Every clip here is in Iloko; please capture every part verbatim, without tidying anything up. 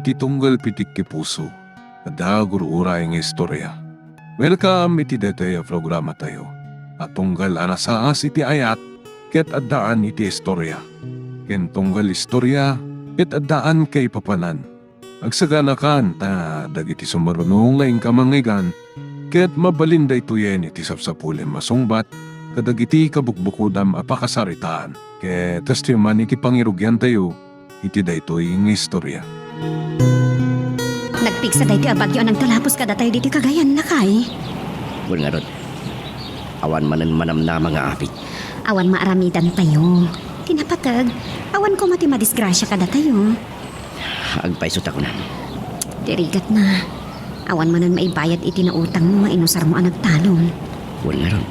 Ti tunggal pitik ti puso, adda gur-uray nga istorya. Welcome iti daytoy a programatayo a tunggal a nasaas iti ayat ket addaan iti istorya, ken tunggal istorya ket addaan kaipapanan. Agsaganakan ta dagiti sumaruno nga inka mangngeggan ket mabalin daytoyen iti sapsapulem a sungbat kadagiti kabukbukodam a pakasaritaan. Ket kastoy man iti pangirugiantayo iti daytoy nga istorya. Nagpigsa daytoy a bagyo a nagtalapos kadatayo ditoy Cagayan, lakay. Wen ngarud, awan manen manamnama nga apit. Awan maaramidantayo. Ti napateg, awan koma ti madisgrasia kadatayo. Agpayso ta kunam. Ti rigatna, awan manen maibayad iti nautangmo nga inusarmo a nagtalon. Wen ngarud,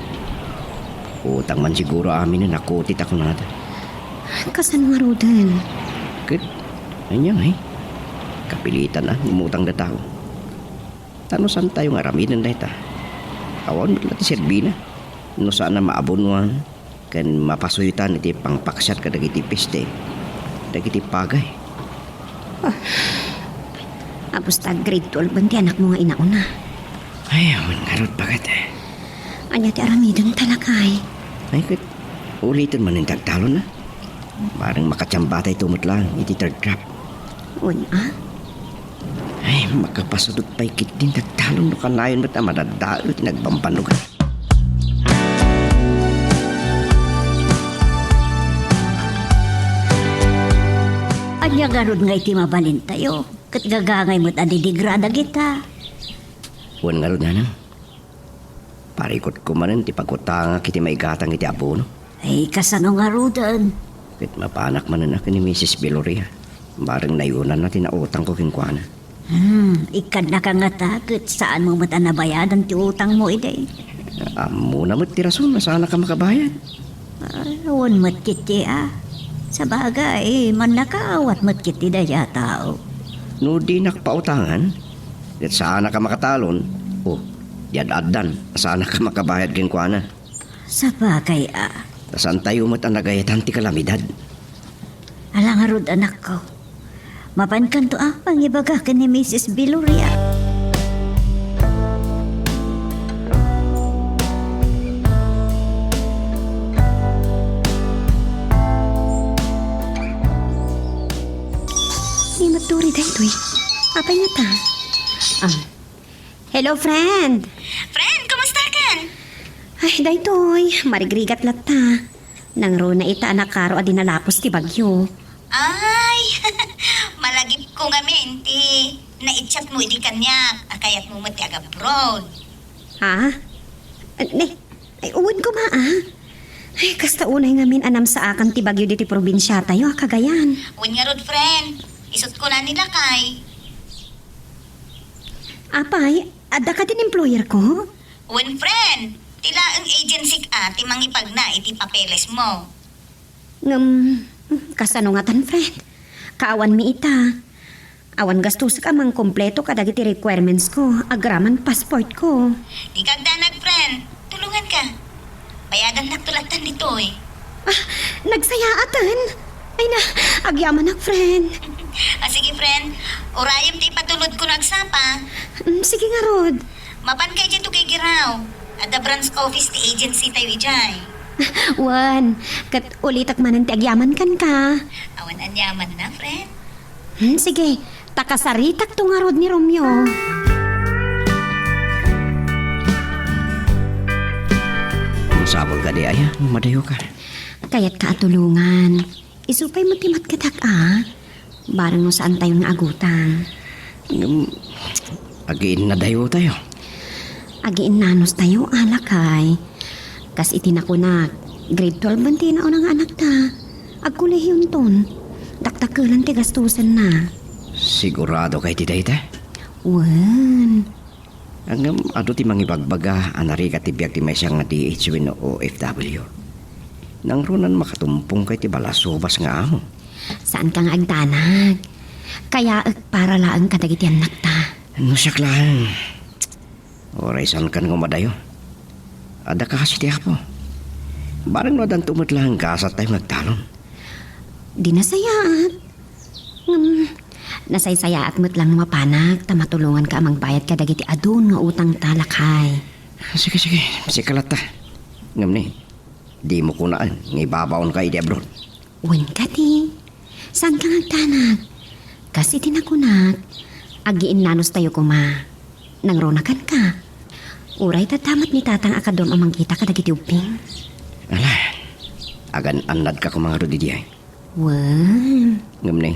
utang man siguro aminen a kuti ta kunada. Kasano ngaruden? Ket, ania ngay? Kapilitan a ngumutang dataw. Ta no saantayo nga aramiden dayta, awan met la ti serbina no saan a maabonoan ken mapasoytan iti pangpaksiat kadagiti peste dagiti pagay. Ah, apos ta grade twelve ti anakmo nga inauna. Ay, awan ngarud, baket. Ania ti aramiden ta, lakay? Ay, ket, uliten manen ti agtalon a. Bareng makatiambatayto met laeng iti third crop. Wen a? Ay, makapasadu't pay ketdin ti agtalon no kanayon met a madadael ti nagbambannogan. Ania ngarud nga iti mabalintayo? Ket gagangay met a didigra dagita. Wen ngarud, nanang. Parikutko manen ti pagutangak iti maigatang iti abono. Ay, kasano ngaruden? Ket mapanak manen a ken ni Misis Viloria. Bareng nayunanna ti nautangko kenkuana. Hmm, ikkannaka ngata ket saanmo met a nabayadan ti utangmo idi? Ammona met ti rason a saannak a makabayad. Ah, awan met ketdi a. Sabagay, mannakaawat met ketdi daydiay a tao. No dinak pautangan, ket saannak a makatalon, o, di ad-addan, saannak a makabayad kenkuana. Sabagay a. Ta saantayo met a nagayatan ti kalamidad. Ala ngarud, anakko. Mapankanto a pangibaga ken ni Misis Viloria. Ni Maturi daytoy. Apay ngata? Ah. Hello, friend. Friend, kumusta kan? Ay, daytoy. Marigrigat latta. Nangruna ita a nakaro a dinalapos ti bagyo. Ay, malagipko ngamin ti naichat mo idi kaniak a kayatmo met ti agabroad. Ha? Ne, ay, uwan ko ma, ah. Ay, kasta unay ngamin a namsaakan ti bagyo diti probinsiatayo a Cagayan. Wen ngarud, friend. Isut ko na ni lakay. Apay, adda kadin employer ko? Wen, friend. Ti laeng agency a ti mangipagna iti papeles mo. Ngem, kasano ngatan, friend? Kaawanmi ita. Awan gastusek a mangkompleto kadagiti requirements ko, agraman passport ko. Dika agdanag, friend. Tulonganka. Bayadannak to lattan ditoy. Ah, nagsayaaten? Ay na, agyamanak, friend. Ah, sige, friend. Urayem ti ipatulod ko no agsapa. Mm, sige ngarud. Mapanka idiay to Tuguegarao. Adda branch office ti agency tayo idiay. Wen, ket ulitek manen ti agyaman kenka. Awan aniamanna, friend. Hmm, sige, ta kasaritak to ngarud ni Romeo. Masapul kadi aya no madayoka? Kayatka a tulongan. Isu pay met ti matkedak a. Bareng no saantayo nga agutang. Ngem, agiinnadayotayo. Agiinnanustayo, a lakay. Kas iti nakunak, grade twelve ti nauna nga anakta. Agkolehionton. Dakdakkelan ti gastusenna. Sigurado kay ti dayta? Wen. Ngem adu ti mangibagbaga a narigat ti biag ti maysa nga D H wenno O F W. Nangrunan makatumpong kay ti balasubas nga amo. Saanka nga agdanag. Kayaek para laeng kadagiti annakta. No siak laeng. Uray saankan nga umadayo. Adda kaasi ti Apo. Bareng no addanto met laeng gasattayo nga agtalon. Di nasayaat. Ngem, Nasaysayaat met lang no mapanak ta matulonganka a mangbayad kadagiti adu nga utangta, lakay. Sige, sige. Sika latta. Ngem ni, dimo kunaen nga ibabaonka idi abroad. Wen kadi, saanka nga agdanag? Kas iti nakunak, agiinnanustayo koma. Nangruna kenka. Uray dadda met ni Tatang a kaduam a mangkita kadagiti ubbing. Ala, agan-annadka koma ngarud idiay. Wen. Ngem ni,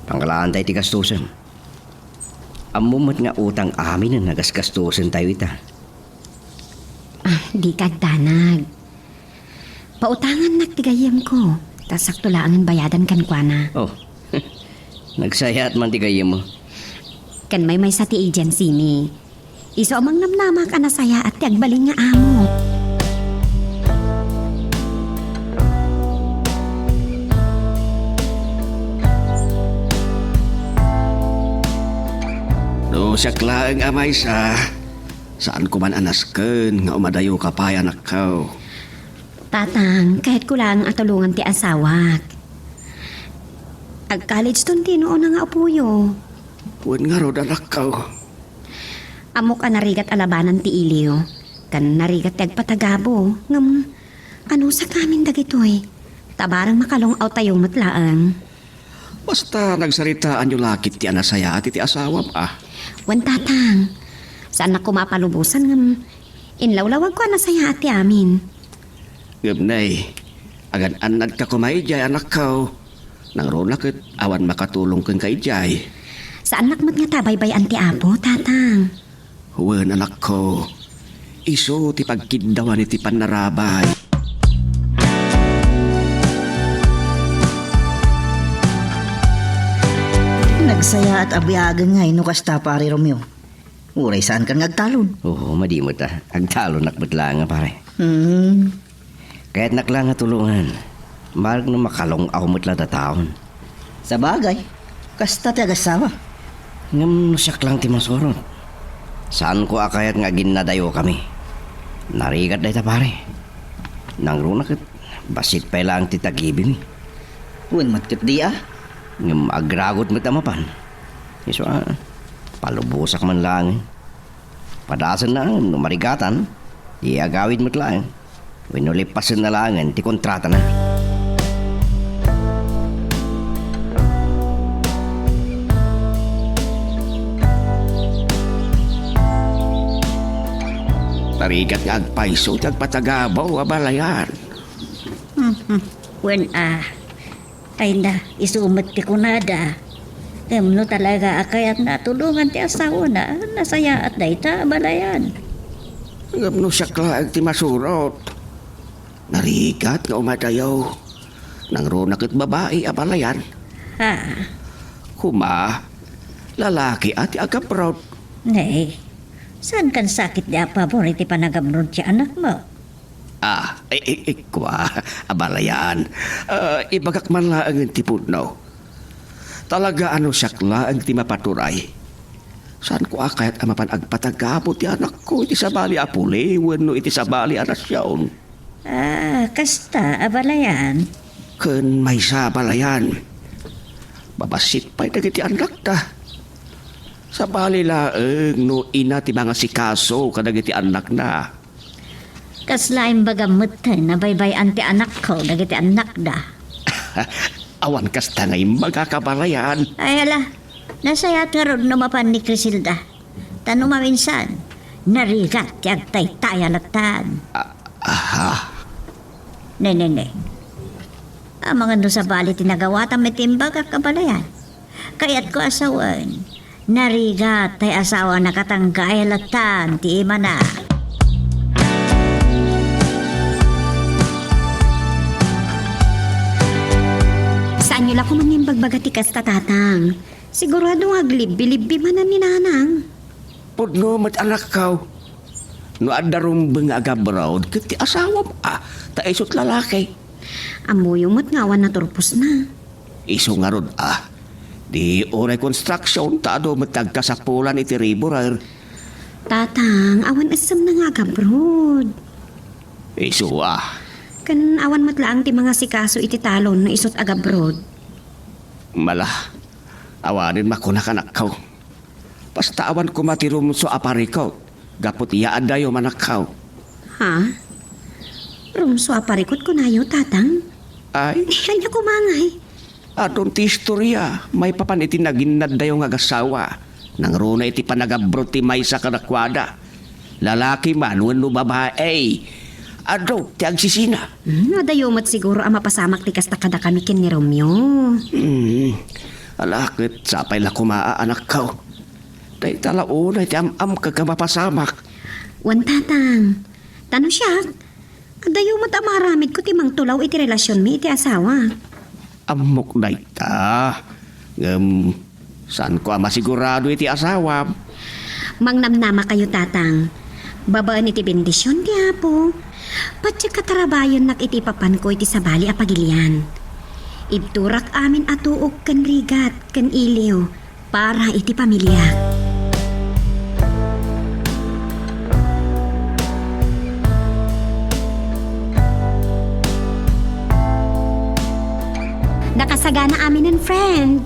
pangalaanta iti gastusen. Ammom met nga utang aminen a gasgastosentayo ita. Ah, dika agdanag. Pautangannak ti gayyemko, ta sakto laengen bayadan kenkuana. Oh, nagsayaat man ti gayyemmo. Ken maymaysa ti agency ni. Isu a mangnamnamak a nasayaat ti agbalin nga amo. No siak laeng a maysa, saanko man a nasken nga umadayoka pay, anakko. Tatang, kayatko laeng a tulongan ti asawak. Ag-college ton ti nuona nga apoyo. Wen ngarud, anakko. Ammok a narigat a labanan ti iliw, ken narigat ti agpatagabo, ngem anusakamin dagitoy? Ta bareng makalung-awtayo met laeng. Basta nagsaritaanyo la ketdi a nasayaat iti asawam, a. Wen, Tatang. Saannak koma a palubosan ngem inlawlawagko a nasayaat ti amin. Ngem nay, agan-annadka koma idiay, anakko. Nangruna ket awan makatulong kenka idiay. Saannak met ngata a baybay-an ti Apo, Tatang. Wen, anakko, isu ti pagkiddawan iti pannarabay. Nagsayaat a biagen ngay no kasta, Pare Romeo. Uray saankan nga agtalon. Oo, madi met a. Agtalonnak met laeng, pare. Hmm. Kayatnak la nga tulongan. Marek no makalung-aw met la dataon. Sabagay, kasta ti agassawa. Ngem no siak lang ti masurot, saanko a kayat nga aginnadayokami. Narigat dayta, pare. Nangruna ket bassit pay laeng ti tagibimi. Wen met ketdi a. Ngem agragot met a mapan. Isu a, palubosak man laeng. Padasenna no marigatan, di agawid met laeng. Wenno lippasenna laengen ti kontratana. Narigat nga agpayso ti agpatagabo a balayan. Hmm, hmm. Wen a. Ay na, isu met ti kunada. Ngem no talaga a kayatna a tulongan ti asawana, nasayaat dayta a balayan. Ngem no siak laeng ti masurot, narigat nga umadayo. Nangruna ket babai a balayan. Ha? Kuma, lalaki a ti agabroad. Nay, saankan sakit di a pabor iti panagabroad ti anakmo? Ah, i-, i-, ikua, abalayan. Ah, ibagak man laengen ti pudno. Talaga a no siak laeng ti mapaturay, saanko a kayat a mapan agpatagabo ti anakko iti sabali a puli wenno iti sabali a nasion. Ah, kasta, abalayan. Ken maysa, abalayan. Babassit pay dagiti annakda. Sabali laeng no ina ti mangasikaso kadagiti annakna. Kasla imbagam metten a baybay-an ti anakko dagiti annakda? Awan kasta nga imbagak, abalayan. Ay, ala, nasayaat ngarud no mapan ni Criselda. Ta no maminsan, narigat ti agtaytay a lattan. A-, aha? Ne, ne, ne. Amangan no sabali ti nagawatam iti imbagak, abalayan. Kayatko a sawen, narigat tay asawa nakatanggay a lattan ti imana. Saanyo la koma nga imbagbaga ti kasta, Tatang. Sigurado nga aglibbi-libbi manen ni Nanang. Pudno met, anakko. No adda rumbeng nga agabroad, ket ti asawam a, ta isut' lalaki. Ammoyo met nga awan naturposna. Isu ngarud a, di uray construction, ta adu met ti agkasapulan iti riburer. Tatang, awan essemna nga agabroad. Isu a. Ken awan met laeng ti mangasikaso iti talon no isut' agabroad. Mala, Awanen makunak, anakko. Basta awan koma ti rumso a parikut, gapu ti yaaddayo, anakko. Ha? Rumso a parikut kunayo, Tatang? Ay? Ania koma ngay? Adun ti istoria, maipapan iti naginnaddayo nga agassawa. Nangruna iti panagabrod ti maysa kadakuada. Lalaki man wenno babae, adu ti agsisina. Hmm, adayo met siguro a mapasamak ti kasta kadakami ken ni Romeo. Hmm, ala ket sapay la koma a anakko. Dayta la unay ti am-amko nga mapasamak. Wen, Tatang. Ta no siak, adayo met a maaramidko ti mangtulaw iti relasionmi iti asawa. Ammok dayta. Ngem, saanko a masigurado iti asawam. Mangnamnamakayo, Tatang. Babaen iti bendision ti Apo, patiek a tarabayennak iti ipapanko iti sabali a pagilian. Ibturak amin a tuok ken rigat ken iliw para iti pamiliak. Nakasagana aminen, friend.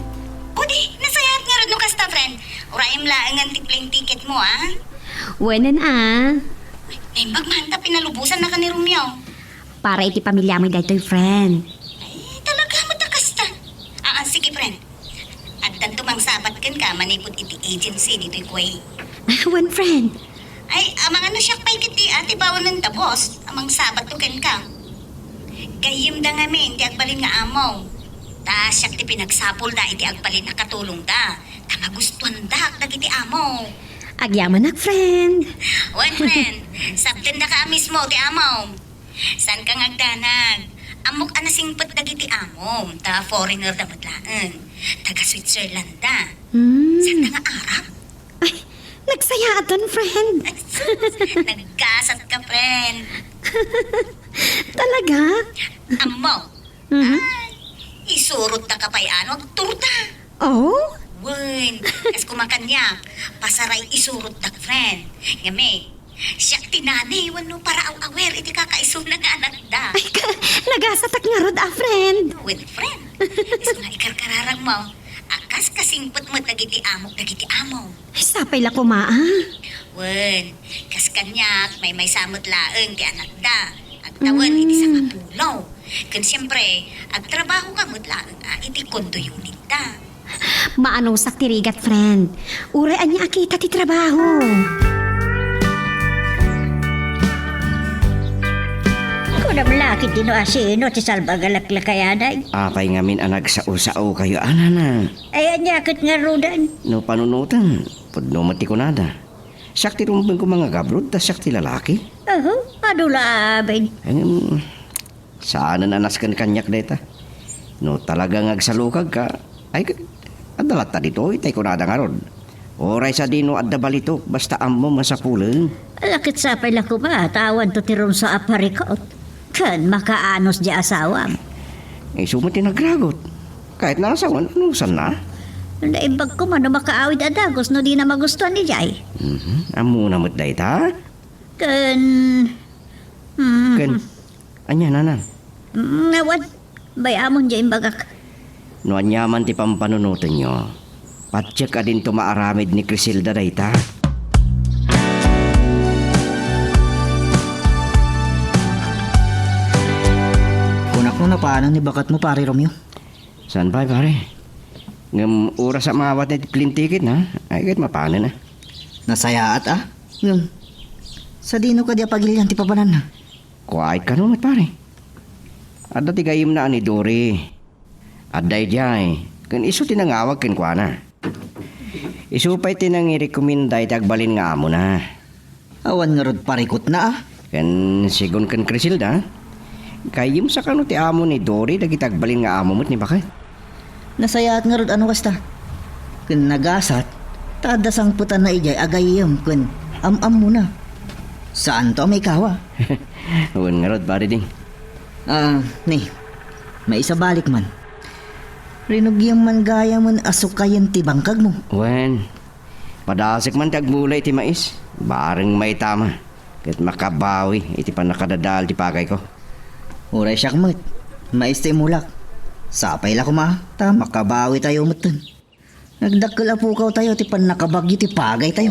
O di, nasayaat ngarud no kasta, friend. Urayem laengen ti plane ticketmo, a? Wenen, a. Naimbag man ta pinalubosannaka ni Romeo. Para iti pamiliamoy daytoy, friend. Ay, talaga met a kasta. A, a, sige, friend. Addanto mangsabat kenka manipud iti agency ditoy Kuwait. Wen, friend. Ay, amangan no siak pay ketdi a ti baonen da boss a mangsabatto kenka. Gayyemda ngamin ti agbalin nga amo. Ta siak ti pinagsapulda iti agbalin a katulongda. Ta magustuandak dagiti amo. Agyamanak, friend. Wen, friend. Sabtendaka a mismo ti amo. Saanka nga agdanag. Ammok a nasingpet dagiti amom, ta foreigner da met laeng. Taga Switzerland da. Hmm. Saanda nga Arab? Ay, nagsayaatan, friend. Ay, sus, naggasat ka, friend. Talaga? Ammo. Mhm. Ay, isurot da ka pay ano, agturta. Oh? Wen, kas kumakanya, pasaray isurot da, friend. Ngem, siak ti nani wenno paraaw-awer iti kakaisuna nga anakda. Ay, ka, nagasatak ngarud a, friend. Wen, friend. Isu nga ikarkararagmo a kas kasingpet met dagiti amok dagiti amo. Ay, sapay la koma, a. Wen, kas kaniak, maymaysa met laeng ti anakda. Agtawen iti Mm. sangapulo. Ken siempre, agtrabaho ka met laeng, a, iti condo unit da. Maanusak ti rigat, friend. Uray ania a kita ti trabaho. Kunam la ketdi no asino ti salbag a laklakayan, ay. Apay ngamin a nagsao-sao kayo, a, nana? Ay, ania ket ngaruden? No panunoten, pudno met ti kunada. Siak ti rumbeng ko mangagabrod, ta siak ti lalaki. Aho, adu la amin. Em, Saanen a nasken kaniak dayta. No talaga nga agsalukagka, ay, adda latta ditoy, tay kunada ngarud. Uray sadino adda balitok, basta ammom a sapulen. Ala, ket sapay la koma, ta awanto ti rumso a parikut. Ken makaanus di asawam. Isu met ti nagragot. Kayatna a sawen, anusanna? Naimbag koma no makaawid a dagus no dina magustuan idiay. Mhm. Ammona met dayta? Ken, mm, Ken, ania, nana? Mm, awan. Bay-amon diay imbagak. No aniaman ti pampanunotenyo, patiek a dinto maaramid ni Criselda dayta. Kunak no napanen ni baketmo, Pare Romeo. Saan pay, pare? Ngem oras a maawat na ti plane ticket na, ay ket mapanen a. Nasayaat a? Ngem, sadino kadi a pagilian ti papananna? Kuait kano met, pare. Adda ti gayyemna a ni Dory. Adda idiay, ken isu ti nangawag kenkuana. Isu pay ti nangirekomenda iti agbalin nga amona. Awan ngarud parikutna a. Ken segun ken Criselda, gayyem sa kano ti amo ni Dory dagiti agbalin nga amo met ni baket? Nasayaat ngarud a no kasta. Ken nagasat, ta adda sangpetanna idiay a gayyem ken am-ammona. Saanto a maikawa. Wen ngarud, Pare Ding. Ah, ni, maisabalik man. Rinugiam man gayamen a sukayen ti bangkagmo. Wen, padasek man ti agbulay iti mais. Bareng maitama ket makabawi iti pannakadadael ti pagayko. Uray siak met, mais ti imulak. Sapay la koma, ta makabawitayo metten. Nagdakkel a pukaw tayo ti pannakabagyo ti pagay tayo.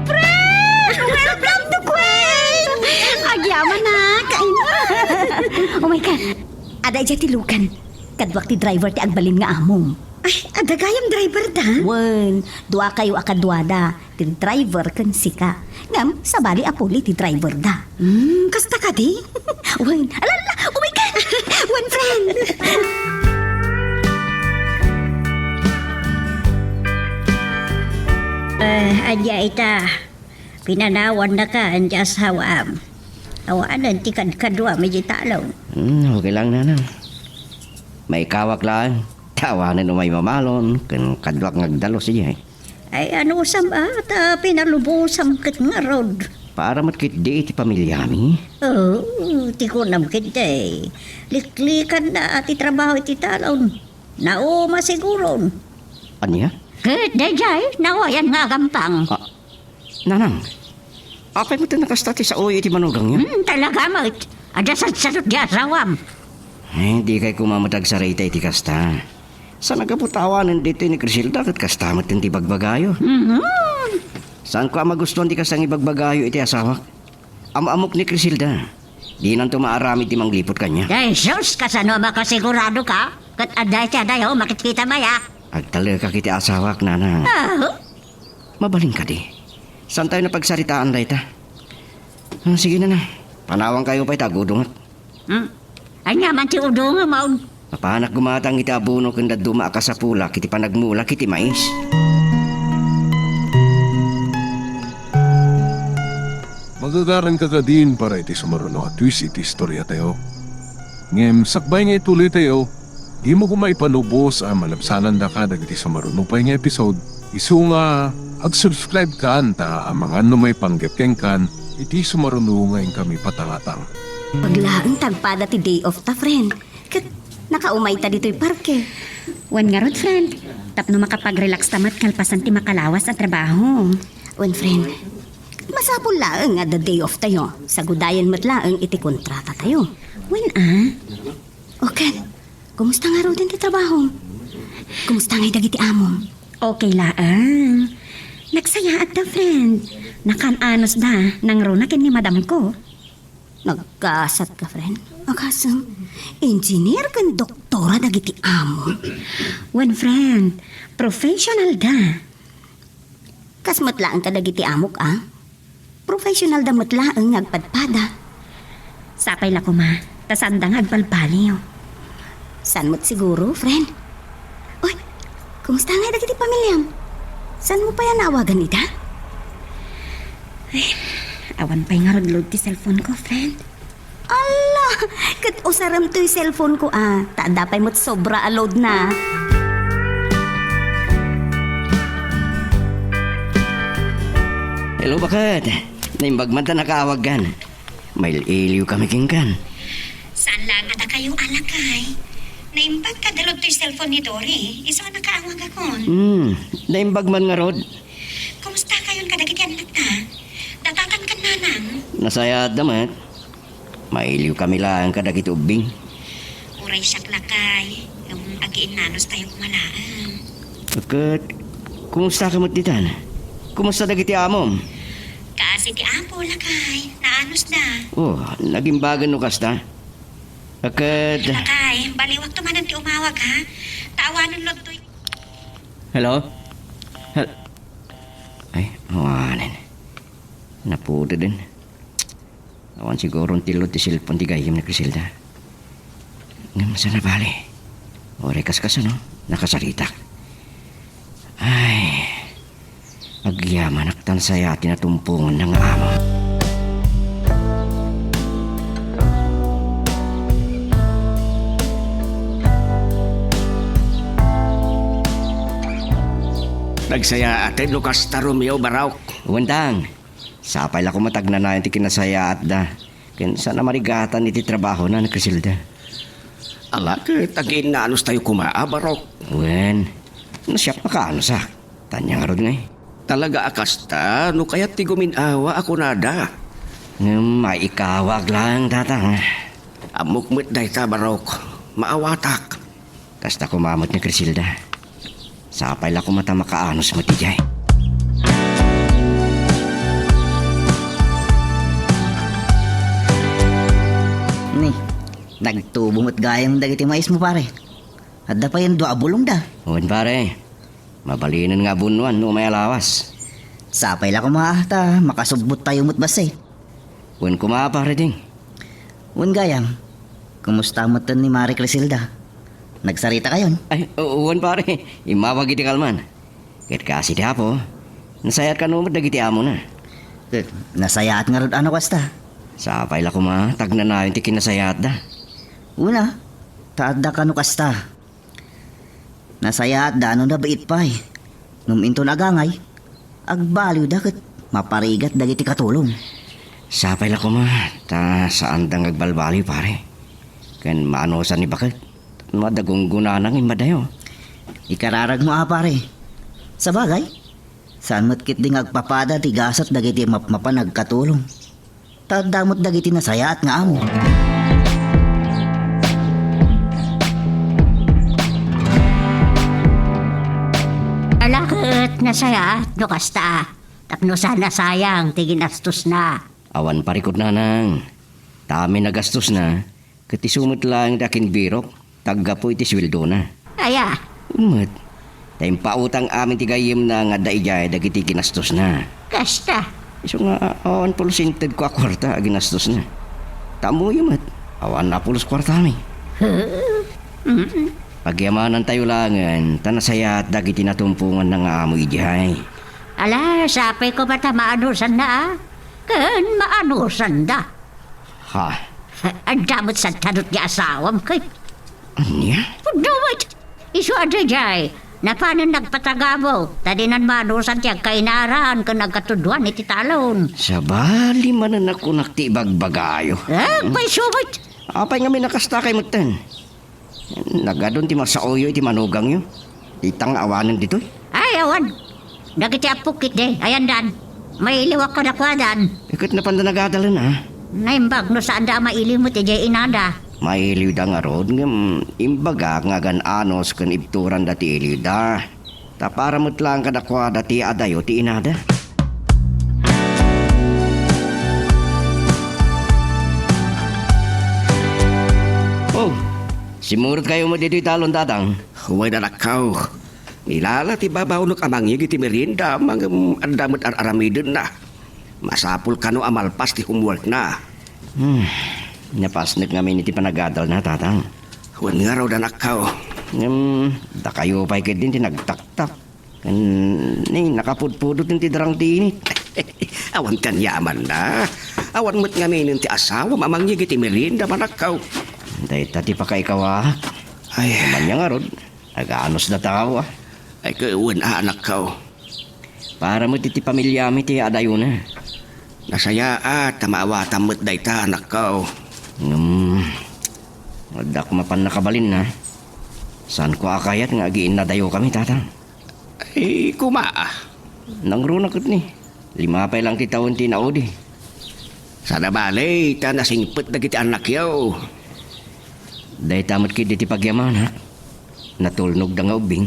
Friend! Welcome to Queen! Agyamanak! Ay, oh my God! Ada idiay ti lugan. Kaduak ti driver ti agbalin nga amom. Ay, adda gayam driver da? Wen, duakayo a kaduada, ti driver ken sika. Ngem, sabali a puli ti driver da. Hmm, kasta kadi? Wen, alala, oh my God! Wen, friend! Eh, adya ita. Pinanawannakan ti asawam. Awanen ti kadkaduam iti talon. Hmm, okay lang, nanang. Maikawak lang. Tawanen umay mamalon, ken kaduak nga agdalus idiay. Ay, anusam a, ta pinalubosam ket ngarud. Para met ketdi iti pamilyami? Oo, ti kunam ketdi. Liklikanna ti trabaho iti talon. Nauma siguron. Ania? Ket daydiay, nawayan nga agampang. Ah, Nanang, apay met a kasta ti saoyo iti manugangyo? Hmm, talaga met. Adda sadsadot di asawam. Eh, dikay koma met agsarita iti kasta. Saan a gapu ta awanen ditoy ni Criselda ket kasta met ti bagbagayo. Mhm. Saanko a magustuan ti kasta nga ibagbagayo iti asawak. Am-ammok ni Criselda. Dinanto maaramid ti mangliput kaniak. Jesus, kasano a makasigurado ka? Ket adda iti adayo, makitkitam aya. Agtalekak iti asawak, Nanang. Ah, Mabalin kadi. Saantayo napagsaritaan dayta? Ah, sige, Nanang. Panawankayo pay ta agudongak. Hmm? Ania man ti udongam, Maun? Mapanak gumatang iti abono ken dadduma a kasapulak iti panagmulak iti mais. Magagaranka kadin para iti sumaruno a twist iti istoriatayo. Ngem sakbay nga ituloytayo, dimo koma ipanubos a malabsanandaka dagiti sumaruno pay nga episode, isu nga ag-subscribe kan ta amangan no maipanggep kenkan iti sumaruno nga inkami patangatang. Paglaeng tagpada ti day off ta, friend. Ket nakaumayta ditoy parke. Wen ngarud, friend. Tapno makapag-relax ta met kalpasan ti makalawas a trabaho. Wen, friend. Masapul laeng nga adda day off tayo. Sagudayen met laeng iti kontrata tayo. Wen a? O ket, kumusta ngaruden ti trabaho? Kumusta ngay dagiti amom? Okay laeng. Nagsayaat da, friend. Nakan-anos da, nangruna ken ni madam ko. Nagkasat ka, friend? Akasem, engineer ken doktora dagiti amo. Wen, friend, professional da. Kas met laeng kadagiti amok, a? Professional da met laeng nga agpadpada. Sapay la koma, ta saan da nga agbalbaliw. Saan met siguro, friend? Oy, kumusta ngay dagiti pamiliam? Saan mo pay a naawagan ida? Ay, awan pay ngarud load ti cellphone ko, friend. Ala, ket usarem toy cellphone ko, a. Ta adda pay met sobra a load na. Hello, baket. Naimbag man ta nakaawagkan. Mail-iliw kami kenkan. Saan la nga dakayo a lakay? Naimbag kada load toy cellphone ni Dory. Isu a nakaawagakon. Hmm, naimbag man ngarud. Kumusta kayon kadagiti annakna? Datatan ken nanang? Nasayaat da met. Mailiw kami laeng kadagiti ubbing. Uray siak lakay, ngem agiinnanos tayo koma laeng. Ket, kumusta ka met ditan? Kumusta dagiti amom? Kaasi ti Apo, lakay. Naanusda. Oh, nagimbagan no kasta? Ket, lakay, baliwakto manen ti umawag, ha? Ta awanen load toy. Hello? Hel-, ay, awanen. Napudeden. Awan siguro ti load ti cellphone ti gayyem ni Criselda. Ngem saan a bale? Uray kaskasano, nakasaritak. Ay, agyamanak ta nasayaat ti natumponganna nga amo. Nagsayaaten no kasta, Romeo, Barok. Wen, Tang. Sapay la koma ta agnanayon ti kinasayaatda, ken saan a marigatan iti trabahona ni Criselda. Ala ket agiinnanos tayo koma a, Barok. Wen, no siak makaanosak, ta ania ngarud ngay? Talaga a kasta no kayat ti gumin-awa a kunada. Ngem maikawag laeng, Tatang. Ammok met dayta, Barok. Maawatak. Kasta koma met ni Criselda. Sapay la koma ta makaanus met idiay. Ni, nagtubo met gayam dagiti maismo, pare. Adda pay dua a bulongda. Wen, pare. Mabalinen nga abunnoan no umay a lawas. Sapay la koma ta makasubbottayo met bassit. Wen koma, pare Ding. Wen gayam, kumusta metten ni Mari Criselda? Nagsaritakayon? Ay, u-, wen, pare. Immawag iti kalman. Ket kaasi ti Apo, nasayaat kano met dagiti amona. Ket nasayaat ngarud a no kasta. Sapay la koma ta agnanayon ti kinasayaatda. Wen a, ta adda kano kasta. Nasayaatda no nabiit pay. Ngem inton agangay, agbaliwda ket maparigat dagiti katulong. Sapay la koma ta saanda nga agbalbaliw, pare. Ken maanusan ni baket. Tapno adda gunggonana nga immadayo. Ikararagmo a, pare. Sabagay, saan met ketdi nga agpapada ti gasat dagiti mapmapan a agkatulong. Ta adda met dagiti nasayaat nga amo. Ala ket nasayaat no kasta, tapno saan a sayang ti ginastosna. Awan parikut, nanang. Ta amin a gastosna, ket isu met laeng ti akinbirok, ta aggapu iti sueldona. Aya? Wen met, ta impautang amin ti gayyemna nga adda idiay dagiti ginastosna. Kasta? Isu nga, awan pulos intedko a kuarta a ginastosna. Ta ammoyo met, awan a pulos kuartami. Mm. Pagyamanantayo laengen, ta nasayaat dagiti natumponganna nga amo idiay. Ala, sapay koma ta maanusanna, a? Ken maanusanda. Ha? Adda met sadtanot nga asawam ket. Ania? Pudno met. Isu a daydiay, napanen nagpatagabo, ta dinan manusan ti agkainaran ken agkatudwan iti talon. Sabali manen a kunak ti ibagbagayo. Eh, pay isu met. Apay ngamin a kasta kay metten? Nagadun ti masaoyo iti manugangyo. Ita nga awanen ditoy. Ay, awan. Dagiti appok ketdi, ayandan. Mailiwak kadakuadan. Iket napanda nagadalen, a? Naimbag no saanda a mailiw met idiay inada. Mailiwda ngarud, ngem imbagak nga agan-anus ken ibturanda ti iliwda. Ta para met laeng kadakuada ti adayo ti inada. Oh, simmurotkayo met ditoy talon, Tatang. Wen, anakko. Ilala ti babaonok a mangyeg iti merienda, ngem adda met ar-aramidenna. Masapul kano a malpas ti homeworkna. Hmm, napasnek ngamin iti panagadalna, Tatang. Wen ngarud, anakko. Ngem, dakayo pay ketdin ti nagtaktak. Ken ni, nakapudpudot ti darang ti init. Awan ti aniamanna. Awan met ngaminen ti asawam a mangyeg iti merienda, anakko. Dayta ti pakaikawak. Ay. Ania ngarud, aganusda tao, a. Ay, ket wen a, anakko. Para met iti pamiliami ti adayona. Nasayaat ta maawatam met dayta, anakko. Ngem, adda koma pannakabalinna. Saanko a kayat nga agiinnadayokami, Tatang. Ay, koma, a. Nangruna ketni. Lima pay laeng ti tawen ti naudi. Saan a bale, ta nasingpet dagiti annakyo. Dayta met ketdi ti pagyamanak. Natulnogda nga ubbing.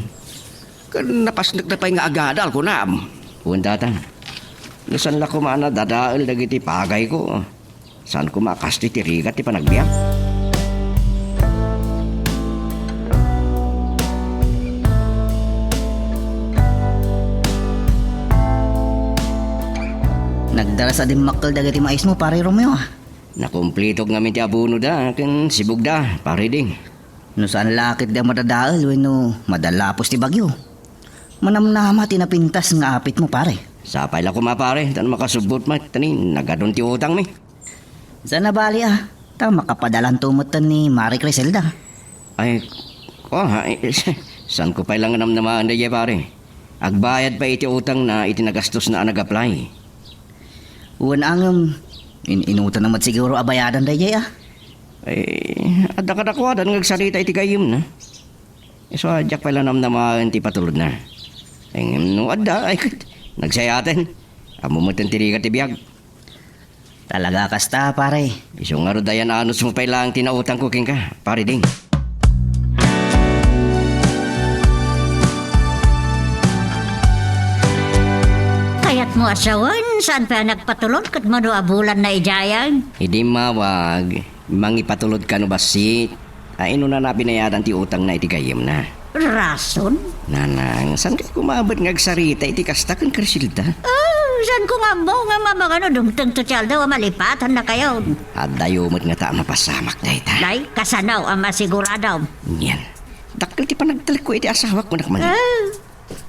Ken napasnekda pay nga agadal, kunam? Wen, Tatang. No saan la koma a nadadael dagiti pagayko. Saan koma a kastoy ti rigat ti panagbiag. Nagdaras a dimmakkel dagiti maismo, Pare Romeo, a. Nakumplitok ngamin ti abonoda ken sibugda, Pare Ding. No saan la ketdi a madadael wenno madallapos ti bagyo. Manamnama ti napintas nga apitmo, pare. Sapay la koma, pare, ta no makasubbot met, ta ni, nagadun ti utangmi. Saan a bali, a, ta makapadalanto metten ni Mari Criselda. Ay, kua, ay, saanko pay la nga namnamaen daydiay, pare. Agbayad pay iti utangna iti nagastosna a nag-apply. Wen, ngem, in-, inutangna met siguro a bayadan daydiay, a. Ay, adda kadakuada nga agsarita iti gayyemna. Isu a diak pay la namnamaen ti ipatulodna. Ay, ngem no adda, ay, ket, nagsayaaten. Ammom metten ti rigat ti biag. Talaga kasta, pare. Isu ngarud a yan, anusmo pay laeng ti nautangko kenka, pare Ding. Kayatmo a sawen, saan pay a nagpatulod ket mano a bulanna idiay? Idi immawag, mangipatulod kano bassit. Ay, inunana a binayadan ti utangna iti gayyemna. Rason? Nanang, saan ket koma met nga agsarita iti kasta ken Criselda? Oh, saan ko nga ammo nga mamangano dumtengto ti aldaw a malipatannakayon? Addayo met ngata a mapasamak dayta. Nay, kasano a masiguradom? Ngem, dakkel ti panagtalekko iti asawak, kunak man. Ah,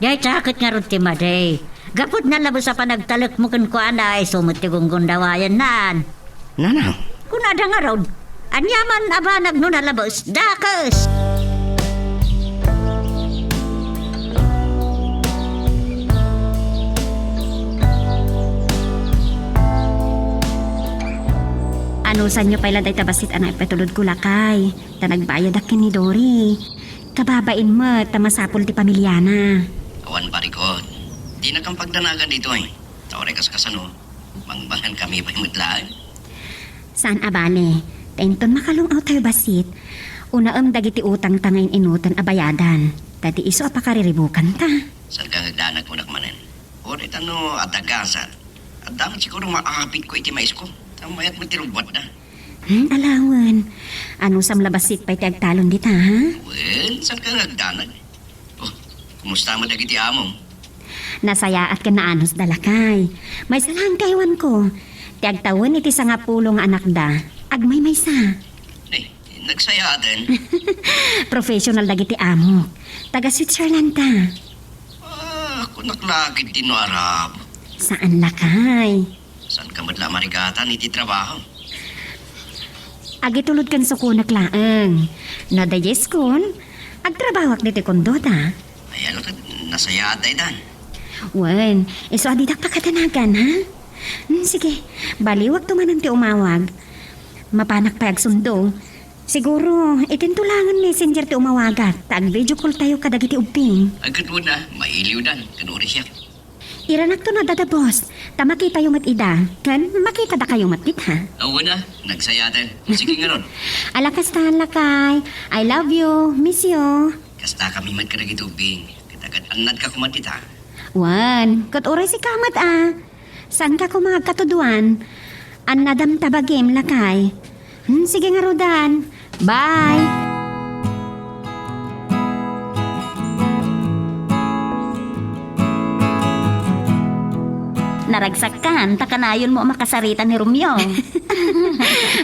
dayta ket ngarud ti madi. Gapu ta nalabes a panagtalekmo kenkuana, isu met ti gunggundawayanna. Nanang. Kunada ngarud, ania man a banag no nalabes? Dakes! Anusanyo pay la dayta bassit a naipatulodko, lakay, ta nagbayadak ken ni Dory. Kababain met ta masapul ti pamiliana. Awan, pare ko. Dinakam pagdanagan ditoy. Ta uray kaskasano, mangbangan kami pay met laeng. Saan a bale, ta inton makalung-awtayo bassit, unaem dagiti utangta nga in-inuten a bayadan, ta di isu a pakariribukanta. Saan ka nga agdanag, kunak manen? Uray ta no adda gasat, adda met siguro maapitko iti maisko. Ta mayat met ti rubbuatda. Hmm, alawen. Anusam la bassit pay ti agtalon dita, ha? Wen, saan ka nga agdanag? Oh, kumusta met dagiti amom? Nasayaat ken naanusda, lakay. Maysa laeng ti aywanko. Ti agtawen iti sangapulo nga anakda, agmaymaysa. Ay, nagsayaaten. Professional dagiti amok. Taga Switzerland ta. Ah, kunak la ketdi no Arab. Saan, lakay? Saan ka met la marigatan iti trabaho? Agitulod ken sukonek laeng. No daydiay kon, agtrabawak ditoy kondota. Ay, ala ket, nasayaat daytan. Wen, isu a didak pakadanagan, ha? Hmm, sige, baliwakto manen ti umawag. Mapanak pay agsundo. Siguro, itinto laengen Messenger ti umawagak, ta ag-video call tayo kadagiti ubbing. Ay, ket wen a, mailiwdan, ken uray siak. Iranakto no adda da, boss, ta makitayo met ida, ken makitadakayo met dita. Awan a, nagsayaaten. Sige ngarud. Ala, kastan, lakay. I love you. Miss you. Kasta kami met kadagiti ubbing. Ket agad-annadka koma dita. Wen, ket uray sika met a. Saanka koma agkatudoan? Annadam ta bagim, lakay. Hmm, sige ngaruden. Bye! Naragsakkan ta kanayonmo a makasarita ni Romeo.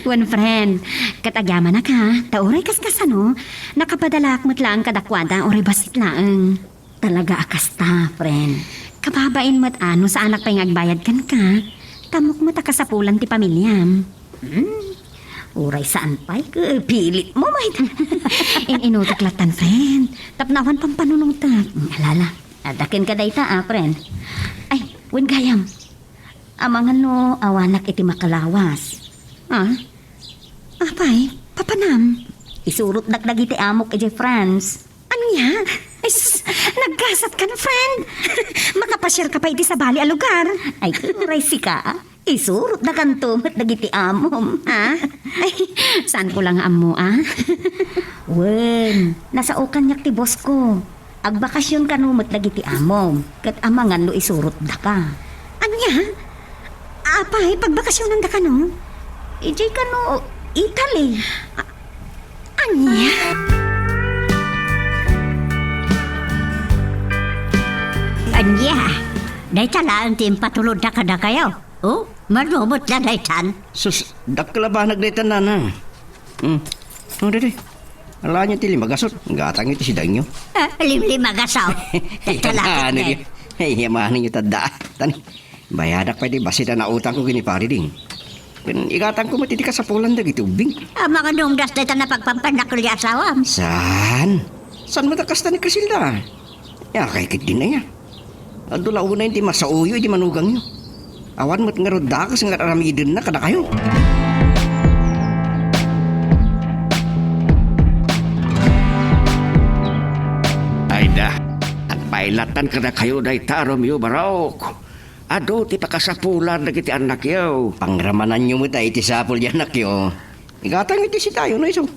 Wen, friend, ket agyamanak a, ta uray kaskasano, nakapadalaak met laeng kadakuada uray bassit laeng. Talaga a kasta, friend. Kababain met a no saanak pay nga agbayad kenka, ta ammok met a kasapulan ti pamiliam. Hmm. Uray saan pay, ket pilitmo met. In-inutek lattan, friend. Tapno awan pampanunotek. Alala. Adda kenka dayta a, friend. Ay, wen gayam. Amangan no awanak iti makalawas. Ha? Apay, papanam? Isurotdak dagiti amok idiay France. Ania? Ay, sus, naggasat ka na, friend. Makapasiar ka pay iti sabali a lugar. Ay, uray sika. Isurotdakanto met dagiti amom, ha? Ay, saan ko la nga ammo, a? Wen, nasao kaniak ti boss ko. Agbakasyon kano met dagiti amom, ket amangan no isurotdaka. Ania? Apay, pagbakasyonanda kano? Idiay kano Italy. A-, ania? Ania? Dayta laeng ti impatulodda kadakayo? Oh, mano met la daytan? Sus, dakkel a banag daytan, nanang. Hmm. Oh, didi. Alaenyo ti lima gasot. Gatangyo ti sidaenyo. Ah, limlima gasot. Ita Tatalakit na, ano ngay. Di? Ay, yamanin nyo tadda. Tani, bayadak pay ti bassit a nautangko ken ni Pari Ding. Ken igatangko met iti kasapulan dagiti ubbing. Amangan no umdas dayta napagpampanakkel ti asawam. Saan? Saan met a kasta ni Criselda? Ania, kay ketdin aya. Adu la unayen ti masaoyo iti manugangyo. Awan met ngarud dakes nga ar-aramidenna kadakayo. Ay da, agpailattan kadakayo dayta, Romeo Barok. adu ti pakasapulan dagiti annakyo. Pangramananyo met iti sapul ti annakyo. Igatang iti sidayo no isu.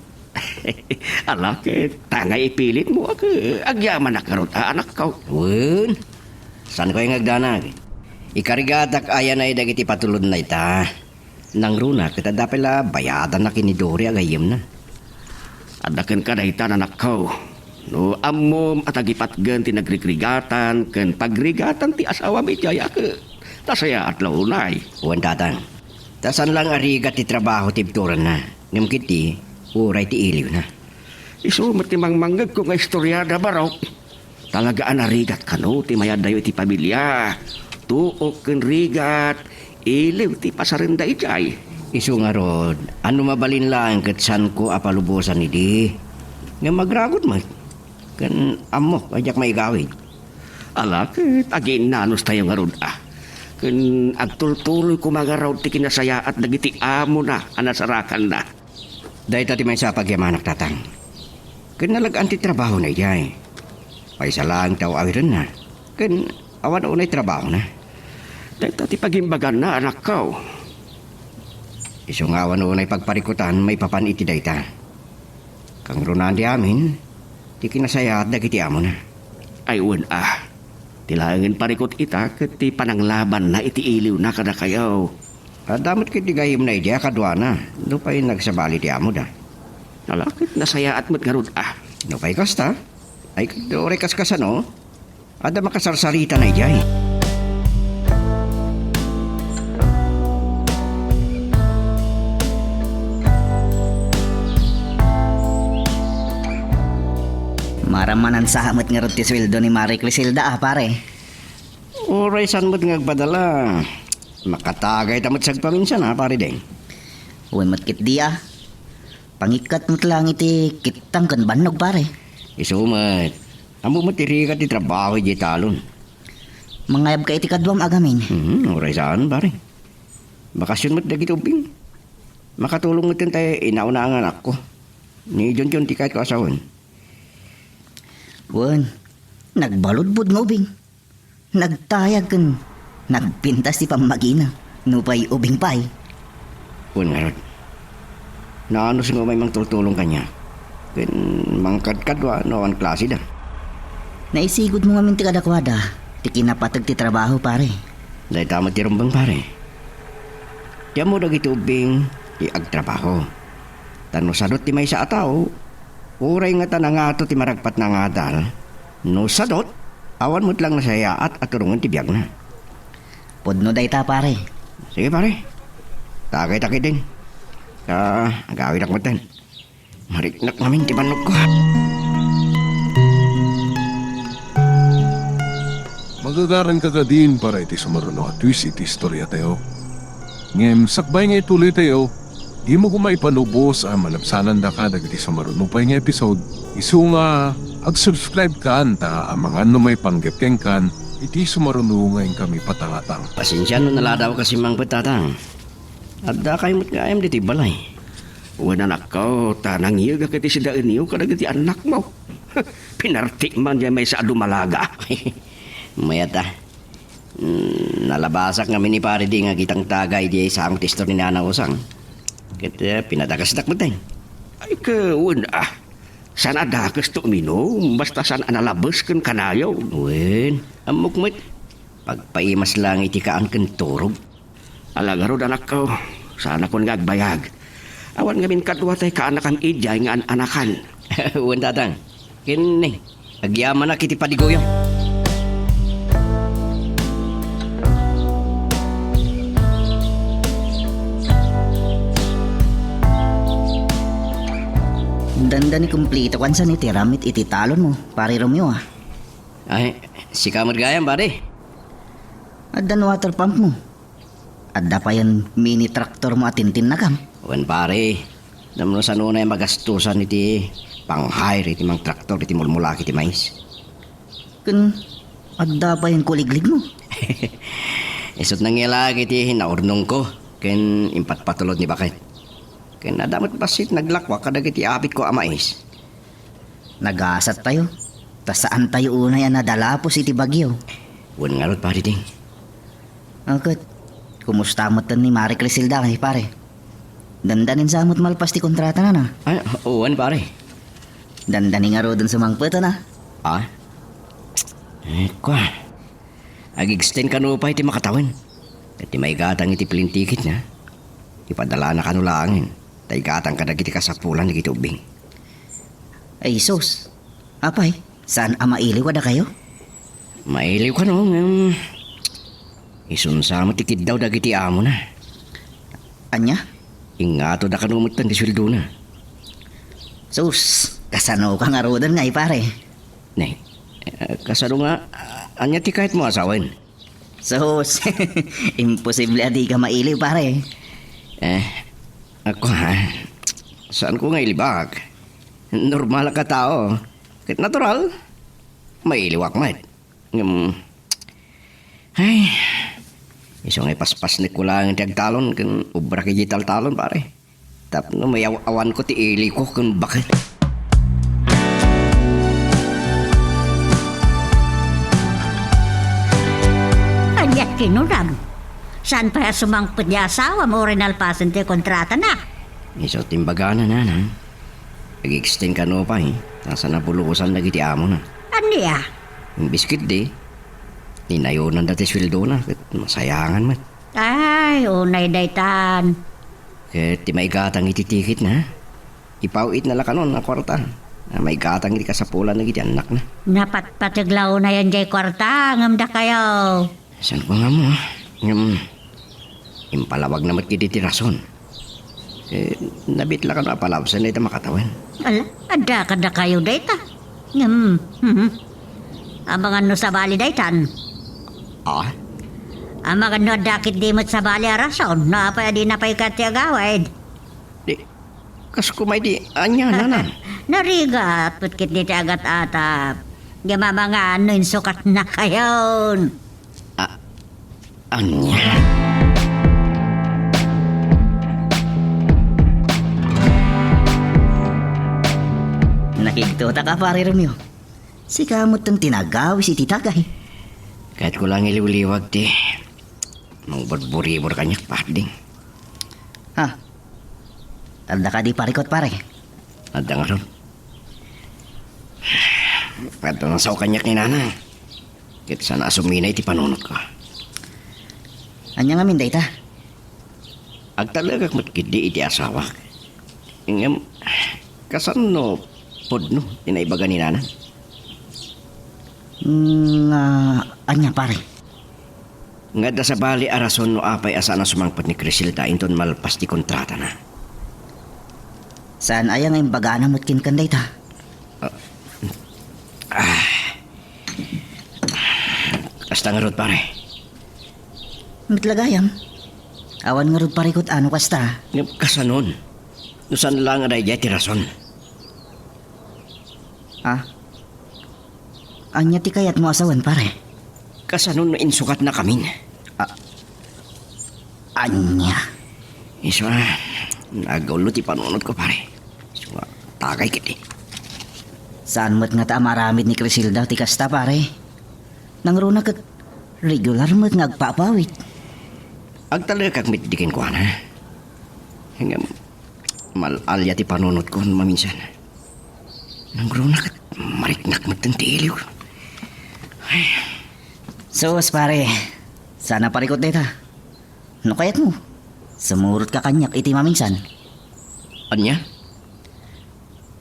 Ala ket, ta nga ipilitmo a ke-, agyamanak ngarud a anakko. Wen, saanko nga agdanag. Ikarigatak a yanay dagiti patulodna ita. Nangruna ket adda pay la bayadanna ken ni Dory a gayyemna. Adda kenka dayta, anakko. No ammom a tagipatgen ti nagrigrigatam ken pagrigatan ti asawam idiay a ke-, nasayaat la unay. Wen, tatang. Ta saan lang a rigat ti trabaho ti ibturanna, ngem ketdi uray ti iliwna. Isu met ti mangmangngegko nga istoriada, Barok. Talaga a narigat kano ti mayaddayo iti pamilia. Tuok ken rigat, iliw ti pasarenda idiay. Isu ngarud, no mabalin laeng ket saanko a palubosan idi. Ngem agragot met. Ken ammok a diak maigawid. Ala ket agiinnanos tayo ngarud a. Ken agtultuloy koma ngarud ti kinasayaat dagiti amona a nasarakanna. Dayta ti maysa a pagyamanak, tatang. Ket nalag-an ti trabahona idiay. Maysa laeng ti aw-awirenna. Ken awan unay trabahona. Dayta ti pagimbaganna, anakko. Isu nga awan unay pagparikutan maipapan iti dayta. Kangrunaan ti amin, ti kinasayaat dagiti amona. Ay, wen a. Ti laengen parikut ita ket ti pananglabanna iti iliwna kadakayo. Adda met ketdi gayyemna idiay a kaduana, nupay nagsabali ti amoda. Ala ket nasayaat met ngarud a. Nupay kasta, ay ket uray kaskasano, adda makasarsaritana idiay. Maramanan sa met ngarud ti sueldo ni Mare Criselda a, pare. Uray saan met nga agpadala. Makatagayta met sa agpaminsan a, pare Deng. Wen met ketdi a. Pangikkat met laeng iti kittang ken bannog, pare. Isu met. Ammom met ti rigat ti trabaho idiay talon. Mangayabka iti kaduam a gamin. Hmm, uray saan, pare. Bakasyon met dagiti ubbing. Makatulong met tay inauna nga anakko. Ni Junjun ti kayatko a sawen. Wen, nagbaludbod nga ubing. Nagtayag ken nagpintas ti pammagina, nupay ubing pay. Wen ngarud, naanus nga umay mangtultulong kaniak ken mangkadkadua no awan klaseda. Naisigudmo ngamin ti kadakuada ti kinapateg ti trabaho, pare. Dayta met ti rumbeng, pare. Ti ammo dagiti ubbing ti agtrabaho. Ta no sadot ti maysa a tao, uray ngata nangato ti maragpatna nga adal, no sadot, awan met lang nasayaat a turongen ti biagna. Pudno dayta, pare. Sige, pare. Tagayta ketdin. Ta agawidak metten. Mariknak ngamin ti bannogko. Magagaranka kadin para iti sumaruno a twist iti istoriatayo. Ngem sakbay nga ituloytayo, dimo koma ipanubos a malabsanandaka dagiti sumaruno pay nga episode. Isu nga, ag-subscribe kan ta amangan no maipanggep kenkan iti sumaruno nga inkami patangatang. Pasensia no naladawka simmangpet, tatang. Addakayo met gayam ditoy balay. Wen, anakko, ta nangyegak iti sidaenyo kadagiti annakmo. Pinartik man diay maysa a dumalaga. Mayat a. Mm, nalabasak ngamin ni Pare Ding a kitang tagay diay sango ti istor ni Nana Usang. Ket, eh, pinadakesdak metten. Ay, ket wen a. Saan a dakesto uminum, basta saan a nalabes ken kanayon. Wen, ammok met. Pagpaimas lang iti kaan ken turog. Ala ngarud, anakko, saanakon nga agbayag. Awan ngamin kadua tay kaanakam idiay nga an-anakan. Wen, tatang. Ken, eh, agyamanak iti padigoyo. Dandani kumplito kansan iti ramit iti talonmo, Pare Romeo, a. Ay, sika met gayam, pare. Addan water pumpmo. Adda payen mini tractormo a tintinnagam. Wen, pare, tapno saan unay magastosan iti pang-hire iti mangtraktor iti mulmulak iti mais. Ken adda payen kuligligmo. Isut' nangyalaak iti naurnongko ken impatpatulod ni Baket. Ken adda met bassit naglakuak kadagiti apitko a mais. Nagasattayo, ta saantayo unay a nadalapos iti bagyo. Wen ngarud, Pare Ding. Aket, kumusta met ni Mare Criselda, pare? Dandanin sa met malpas ti kontratana, a? Ay, wen, pare. Dandanin ngaruden sumangpet, a? Ah? Eh, kua. Ag-extend kano pay ti makatawen. Ket ti maigatang iti plane ticket na, ipadalana kano laengen, ta igatang kadagiti kasapulan dagiti ubbing. Ay, sus. Apay, saan a mailiw kadakayo? Mailiw kano, ngem isunsa met ti kiddaw dagiti amona. Ania? Ingatodda kano metten ti sueldona. Sus, kasano ka ngaruden ngay, pare? Ne, eh, kasano nga, ania ti kayatmo a sawen? Sus, imposible a di ka mailiw, pare. Eh, ako ha? Saan ko nga ilibak? Normal a tao. Ket natural, mailiwak met. Ngem, ay, isu nga ipaspasnek ko laeng ti agtalon ken ubra iti taltalon, pare. Tapno mayaw-awanko ti iliwko ken baket. Ania ti kinunam? Saan pay a sumangpet ti asawam uray nalpasen ti kontratana? Isu ti imbagana, nanang. Ag-extend kano pay, ta saan a bulosan dagiti amona. Ania? Imbes ketdi, inayonanda ti sueldona, ket masayangan met. Ay, unay daytan. Ket ti maigatang iti ticket na, ipaw-itna la kanon a kuarta a maigatang iti kasapulan dagiti annakna. Napatpateg la unayen jay kuarta, ngem dakayo. Saan ko nga mo, ngem impalawagna met ketdi ti rason. Eh, nabit la kano a palabsen dayta makatawen. Ala, adda kadakayo dayta. Ngem, mhm. Amangan no sabali daytan. Ah? Amangan no adda ketdi met sabali a rason no apay a dina pay kayat ti agawid. Di, kas kumay di, ania, nanang? Narigat, put ketdi ti agat-atap. Ngem amangan no insukatnakayon. A-, ania? Nakigtotaka, Pare Romeo. Sika metten ti nagawis iti tagay. Kayatko la nga iliwliwag ti mangburburibor kaniak, Parding. Ha? Adda kadi parikut, pare? Adda ngarud. Adda nga sao kaniak ni nanang. Ket saan a suminay ti panunotko. Ania ngamin dayta? Agtalekak met ketdi iti asawak. Ngem, kasano pudno ti naibaga ni nanang? Nga, ania, pare? Nga adda sabali a rason no apay a saan a sumangpet ni Criselda inton malpas ti kontratana. Saan aya nga imbagana met kenkan dayta? Ah, ah. Kasta ngarud, pare. Met la gayam. Awan ngarud parikut a no kasta. Ngem kasanon? No saan la nga daydiay ti rason. Ah? Ania ti kayatmo a sawen, pare? Kasano no insukatnakamin? A-, ania? Isu a, nagullo ti panunotko, pare. Isu nga, tagay ketdi. Saan met ngata a maaramid ni Criselda ti kasta, pare? Nangruna ket regular met nga agpaapawit. Agtalekak met di kenkuana. Ngem, mal-alia ti panunotko maminsan. Nangruna ket mariknak metten ti iliw. Ay. Sus, pare. Saan a parikut dayta. No kayatmo, sumurotka kaniak iti maminsan. Ania?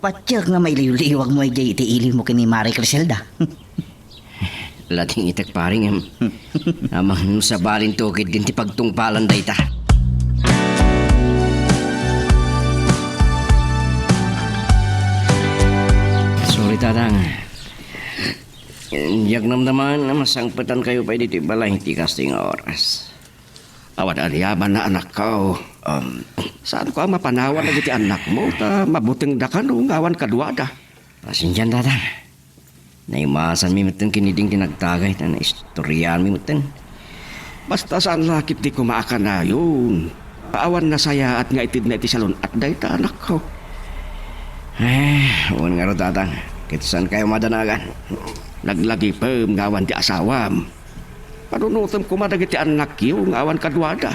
Patiek nga mailiwliwagmo idiay iti iliwmo ken ni Mare Criselda. Latingitek, pare, ngem amangan no sabalinto ketdin ti pagtungpalan dayta. Sorry, Tatang. Diak namnamaen a masangpetankayo pay ditoy balay iti kastoy nga oras. Awan aniamanna, anakko. Um, saanko a mapanawan dagiti annakmo ta mabutengda kano nga awan kaduada. Pasensian, Tatang. Naimasanmi metten ken ni Ding ti nagtagay ta naistoriaanmi metten. Basta saan la ketdi koma a kanayon. Awan nasayaat nga itedna iti salun-at dayta, anakko. Eh, wen ngarud, Tatang. Ket saankayo madanagan. Laglagipem nga awan ti asawam. Panunotem koma dagiti annakyo nga awan kaduada.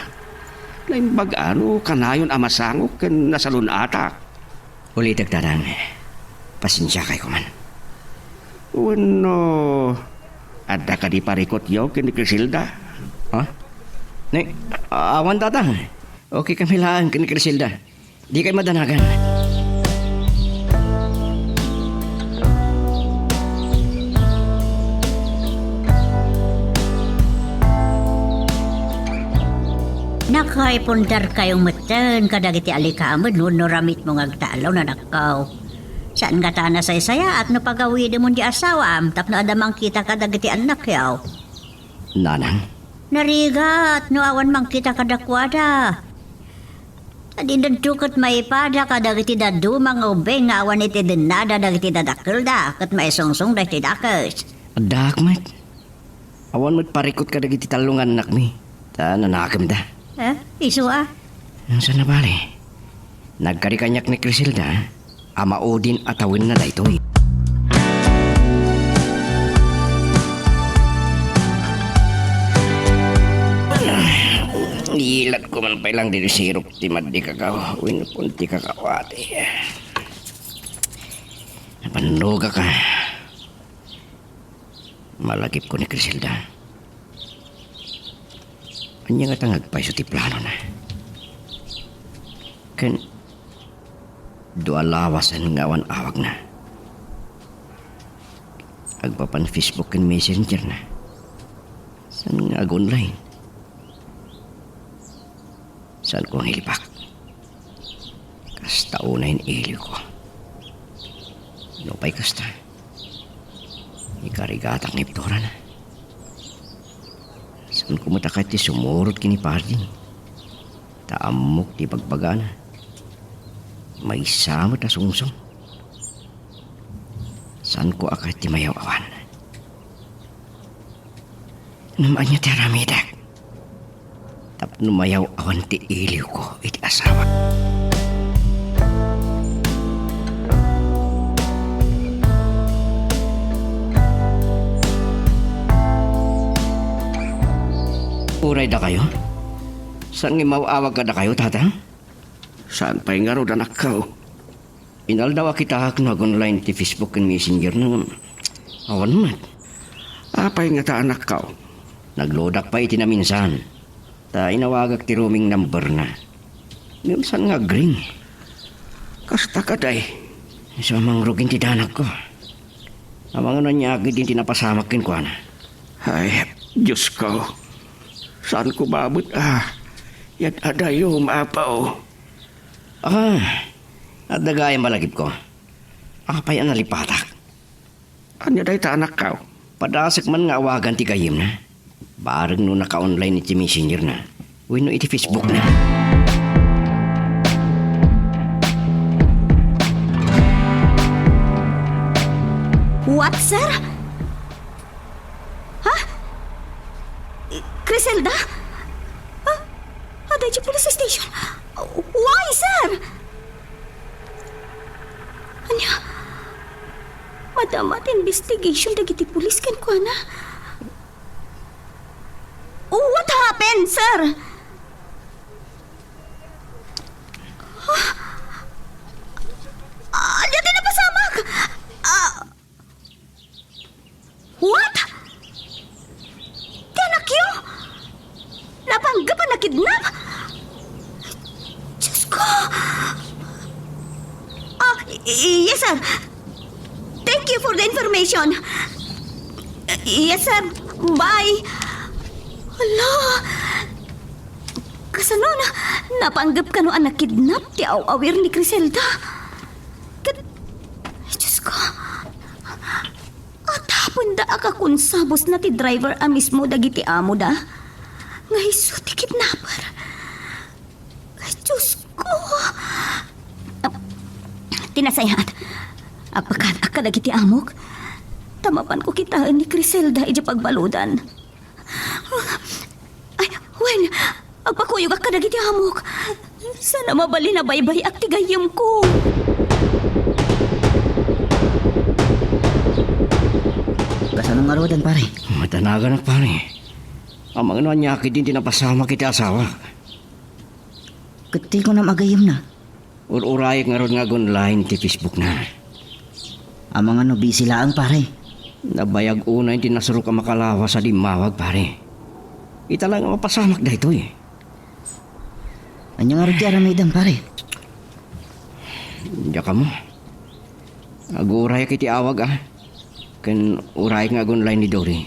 Naimbag a no kanayon a masangok ken nasalun-atak. Ulitek, Tatang. Pasensiakay koman. Wenno, adda kadi parikutyo ken ni Criselda? Ha? Ni, awan, Tatang. Okay kami laeng ken ni Criselda. Dikay madanagan. Nakaipundarkayo metten kadagiti alikamed wenno ramitmo nga agtalon, anakko. Saan ngata a nasaysayaat no pagawidemon di asawaam tapno adda mangkita kadagiti annakyo. Nanang? Narigat no awan mangkita kadakuada. Adinto ket maipada kadagiti dadduma nga ubbing nga awan iti dennada dagiti dadakkelda ket maisungsongda iti dakes. Addaak met. Awan met parikut kadagiti tallo nga annakmi, ta nanakemda. Eh, isu a? Nang sana bale, nagkari kaniak ni Criselda a maudin a tawenna daytoy. Ilatko man pay lang ditoy sirok ti madi, kakaw, wenno ti kakawati. Napannogak a. Malagipko ni Criselda. Ania ngata nga agpayso ti planona? Ken dua lawasen nga awan awagna. Agpapan Facebook ken Messenger na. Saan nga ag-online? Saanko nga ilipak? Kasta unay ni iliwko. Nupay kasta, ikarigatak nga ibturan. Saanko met a kayat ti sumurot ken ni Parding. Ta ammok ti ibagbagana. Maysa met a sungsong. Saanko a kayat ti mayaw-awan. Ngem ania ti aramidek tapno mayaw-awan ti iliwko iti asawa? Uray dakayo? Saan nga imaw-awag kadakayo, Tatang? Saan pay ngarud, anakko? Inaldaw a kitaak no ag-online ti Facebook ken Messenger na ngem awan met. Apay ngata, anakko? Nagloadak pay iti naminsan, ta inawagak ti roaming number na. Ngem saan nga agring? Kasta kadi. Isu a mangrugin ti danagko. Amangan ania agid iti napasamak kenkuana. Ay, Diosko. Saanko met a yad-adayom, Apo. Ah, adda gayam, malagipko. Apay a nalipatak? Ania dayta, anakko? Padasek man nga awagan ti gayyemna. Bareng no naka-online iti Messenger na wenno iti Facebook na. What, sir? Ha? I-, Criselda? Ha? Adda idiay police station? Why, sir? Ania? Madama ti investigation dagiti pulis kenkuana. What happened, sir? Ah, ania ti napasamak? Ah, What? Ti anakyo? Napanggep a nakidnap? Diosko! Ah, y-, y-, yes, sir. Thank you for the information. Yes, sir. Bye. Hala. Kasano na, napanggep kano a nakidnap ti aw-awir ni Criselda? Ket, Diosko, At hapendak a kunsabusna ti driver a mismo dagiti amoda nga isu ti kidnapper. Ay, Diosko! Ah, ti nasayaat, agpakanak kadagiti amok, ta mapanko kitaen ni Criselda idiay pagbaludan. Ay, wen, agpakuyogak kadagiti amok. Saan a mabalin a baybay-ak ti gayyemko. Kasano ngaruden, pare? Madanaganak, pare. Amangan no ania ketdin ti napasamak iti asawak. Ket ti kunam a gayyemna? Ur-urayek ngarud nga ag-online ti Facebook na. Amangan no busy laeng, pare. Nabayag unay ti nasurok a makalawas a immawag, pare. Ita laeng a mapasamak daytoy. Ania ngarud ti aramidem, pare? Diak ammo. Agurayek iti awag, a. Ken urayek nga ag-online ni Dory.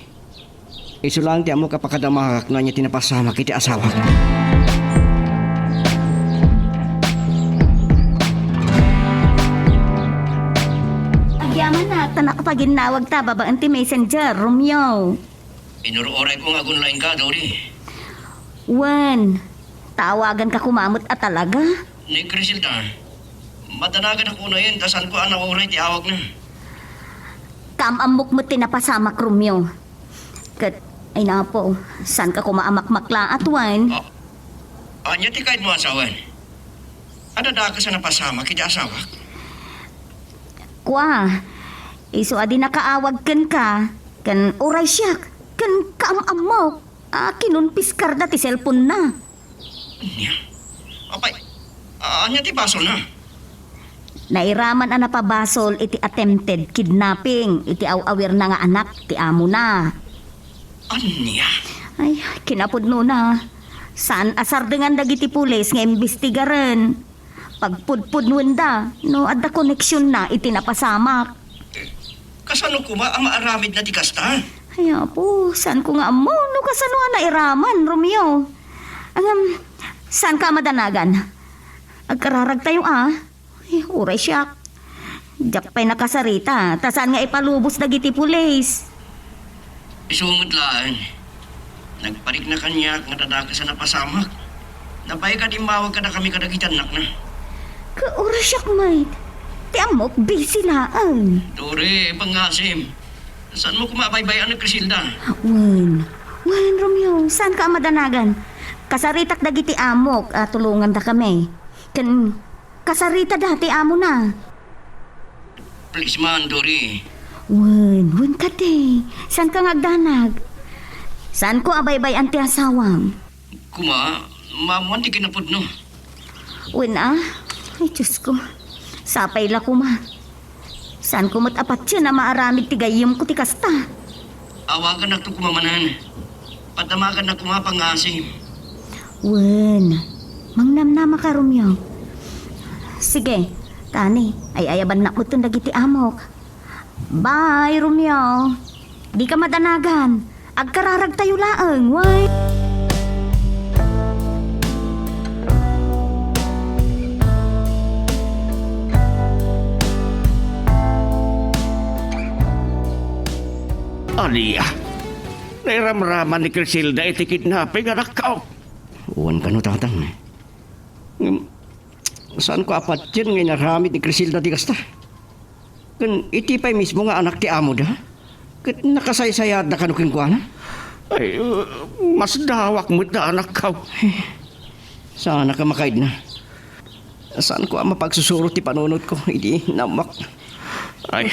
Isu laeng ti ammok a pakadamagak no ania ti napasamak iti asawak. Agyamanak ta nakapaginnawagta babaen ti Messenger, Romeo. Inur-urayko nga ag-online ka, Dory. Wen, ta awaganka koma met a talaga? Ni Criselda, madanagak unayen ta saanko a nauray ti awagna. Kaam-ammok met ti napasamak, Romeo. Ket, ay napo, saanka koma a makmaklaat, wen? A-, ania ti kayatmo a sawen? Adda dakes a napasamak iti asawak? Kua, isu a di nakaawag kenka, ken uray siak, ken kaam-ammok a kinonpiskarda ti cellphone-na. Ania? Apay, ania ti basolna? Nairaman a napabasol iti attempted kidnapping iti aw-awirna nga anak ti amona. Ania? Ay, kinapudnona. Saan a sardengan dagiti pulis nga imbestigaren. Pagpudpudnowenda no adda koneksionna iti napasamak. Kasano koma a maaramidna ti kasta? Ay, apo, saanko nga ammo no kasano a nairaman, Romeo. Ngem, saanka a madanagan? Agkararagtayo, a. Ay, uray siak. Diak pay nakasarita, ta saan nga ipalubos dagiti pulis. Isu met laeng. Nagparikna kaniak nga adda dakes a napasamak. Nabayag a immawag kadakami kadagiti annakna. Ket uray siak met. Ti ammok, busy laeng. Dory, pangngasim. Saanmo koma a baybay-an ni Criselda? Wen. Wen, Romeo, saanka a madanagan? Kasaritak dagiti amok a tulongandakami. Ken kasaritada ti amona. Please man, Dory. Wen, wen kadi. Saanka nga agdanag? Saanko a baybay-an ti asawam? Koma, maammoan ti kinapudno. Wen a? Ay, Diosko. Sapay la koma. Saanko met a patien a maaramid ti gayyemko ti kasta. Awagannakto koma manen. Padamagannak koma, pangngasim. Wen, mangnamnamaka, Romeo. Sige, tani, ay-ayabannak metten dagiti amok. Bye, Romeo. Dika madanagan. Agkararagtayo laeng, wen. Ania? Nairamraman ni Criselda iti kidnapping, anakko? Wen kano, tatang. Ngem, saanko a patien nga inaramid ni Criselda ti kasta. Ken iti pay mismo nga anak ti amoda, ket nakasaysayaatda kano kenkuana? Ay, uh, masdawak met da, anakko. Eh, saanka makaidna. Saanko a mapagsusuro ti panunotko idi naammoak. Ay,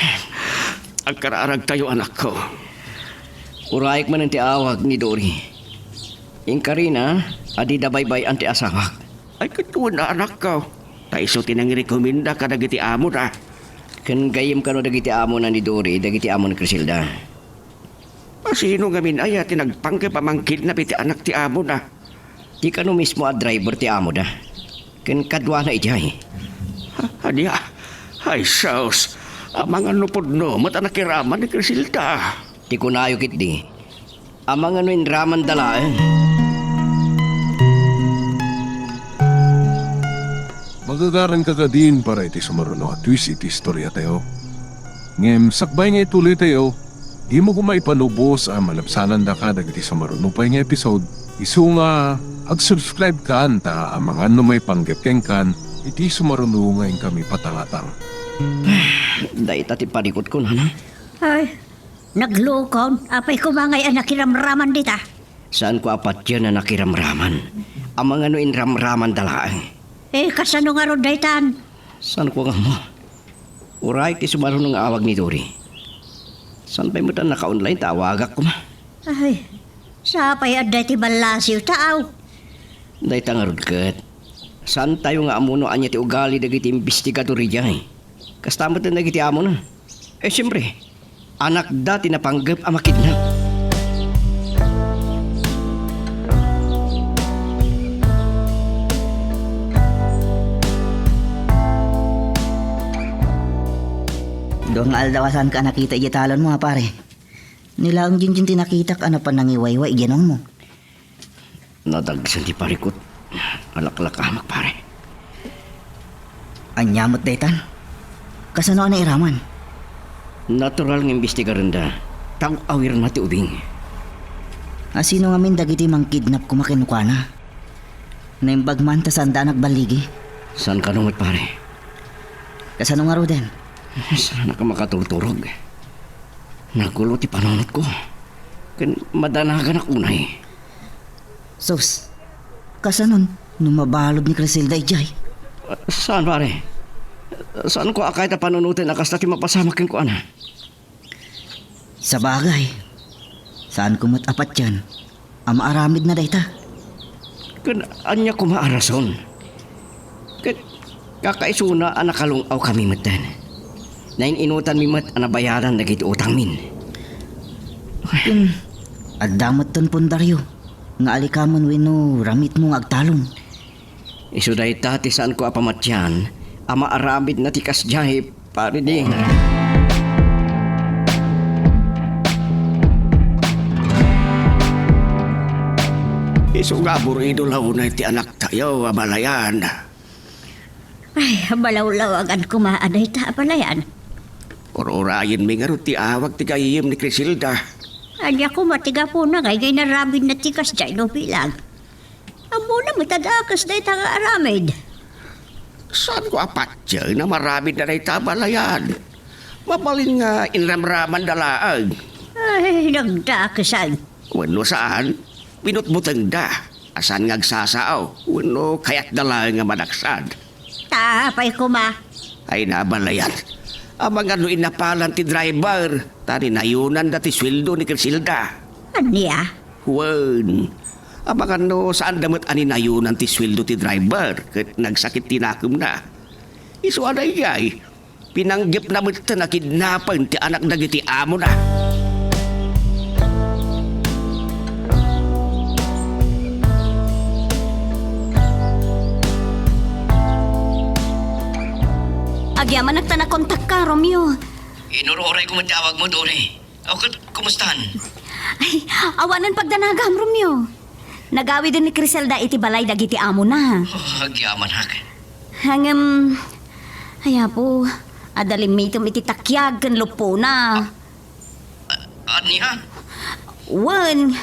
agkararagtayo, anakko. Urayek manen ti awag ni Dory. Inkarina a dida baybay-an ti asawak. Ay, ket wen a, anakko. Ta isu ti nangirekomenda kadagiti amona. Ken gayyem kano dagiti amona ni Dory, dagiti amo ni Criselda. Asino ngamin aya ti nagpanggep a mangkidnap iti anak ti amona? Ti kano mismo a driver ti amoda. Ken kaduana idiay. Ha-, ania? Ay, sus! Amangan no pudno met a nakiraman ni Criselda. Ti kunayo ketdi, amangan no inramanda laeng. Magagaranka kadin para iti sumaruno a twist iti istoriatayo. Ngem sakbay nga ituloytayo, dimo koma ipalubos a malabsanandaka dagiti sumaruno pay nga episode. Isu nga, ag-subscribe kan ta amangan no maipanggep kenkan iti sumaruno nga inkami patangatang. Dayta ti parikutko, nanang. Ay, naglukon. Apay koma ngay a nakiramraman dita? Saanko a patien a nakiramraman. Amangan no inramramanda laeng. Eh, kasano ngarud daytan? Saanko nga ammo. Uray ti sumaruno nga awag ni Dory. Saan pay met a naka-online ta awagak koma? Ay, Sapay adda ti ballasiw, taaw. Dayta ngarud ket, saantayo nga ammo no ania ti ugali dagiti imbestigador idiay. Kasta met dagiti amona. Eh, siempre, anakda ti napanggep a makidnap. Dua nga aldaw a saanka a nakita idiay talonmo, a pare. Ni laeng Jinjin ti nakitak a napan nangiwaywa idiay naongmo. Nadagsen ti parikut. Alaklakamek, pare. Ania met daytan? Kasano a nairaman? Natural nga imbestigarenda. Tag-awirna ti ubing. A sino ngamin dagiti mangkidnap koma kenkuana? Naimbag man ta saanda a nagballigi. Saan kano met, pare? Kasano ngaruden? Saanka makaturturog. Nagulo ti panunotko. Ken madanaganak unay. Sus, kasanon no mabalud ni Criselda idiay? Saan, pare? Saanko a kayat a panunoten a kasta ti mapasamak kenkuana. Sabagay, saanko met a patien a maaramidna dayta. Ken ania koma a rason? Ket kakaisuna a nakalung-awkami metten. Nain-inutanmi met a nabayadan dagiti utangmin. Ken adda metten pundaryo nga alikamen wenno ramitmo nga agtalon. Isu dayta ti saanko a pamatian a maaramidna ti kasdiay, Pare Ding. Isu nga aburido la unay ti anaktayo a balayan. Ay, balawlawagan koma a dayta a balayan. Ur-urayenmi ngarud ti awag ti gayyem ni Criselda. Ania koma ti gapuna nga idiay naramidna ti kasdiay no bilang? Ammona met a dakes dayta nga aramid. Saanko a patien a maramidna dayta a balayan? Mabalin nga inramramanda laeng. Ay, nagdakesan. Wenno saan, binutbutengda a saan nga agsasao wenno kayatda laeng nga madaksad. Ta apay koma? Ay, nabalayan. Amangan no innapalan ti driver, ta ninayonanda ti sueldo ni Criselda. Ania? Wen, amangan no saanda met a ninayonan ti sueldo ti driver ket nagsakit ti nakemna. Isu a daydiay, pinanggepna metten a kidnapen ti anak dagiti amona. Agyamanak ta nakontakka, Romeo. Inur-urayko met ti awagmo, Dori. O, ket, kumustan? Ay, awanen pagdanagam, Romeo. Nagawiden ni Criselda iti balay dagiti amona. Oh, agyamanak. Ngem, ay, Apo, adda limmitem iti takiag ken luppona. A-, ania? Wen,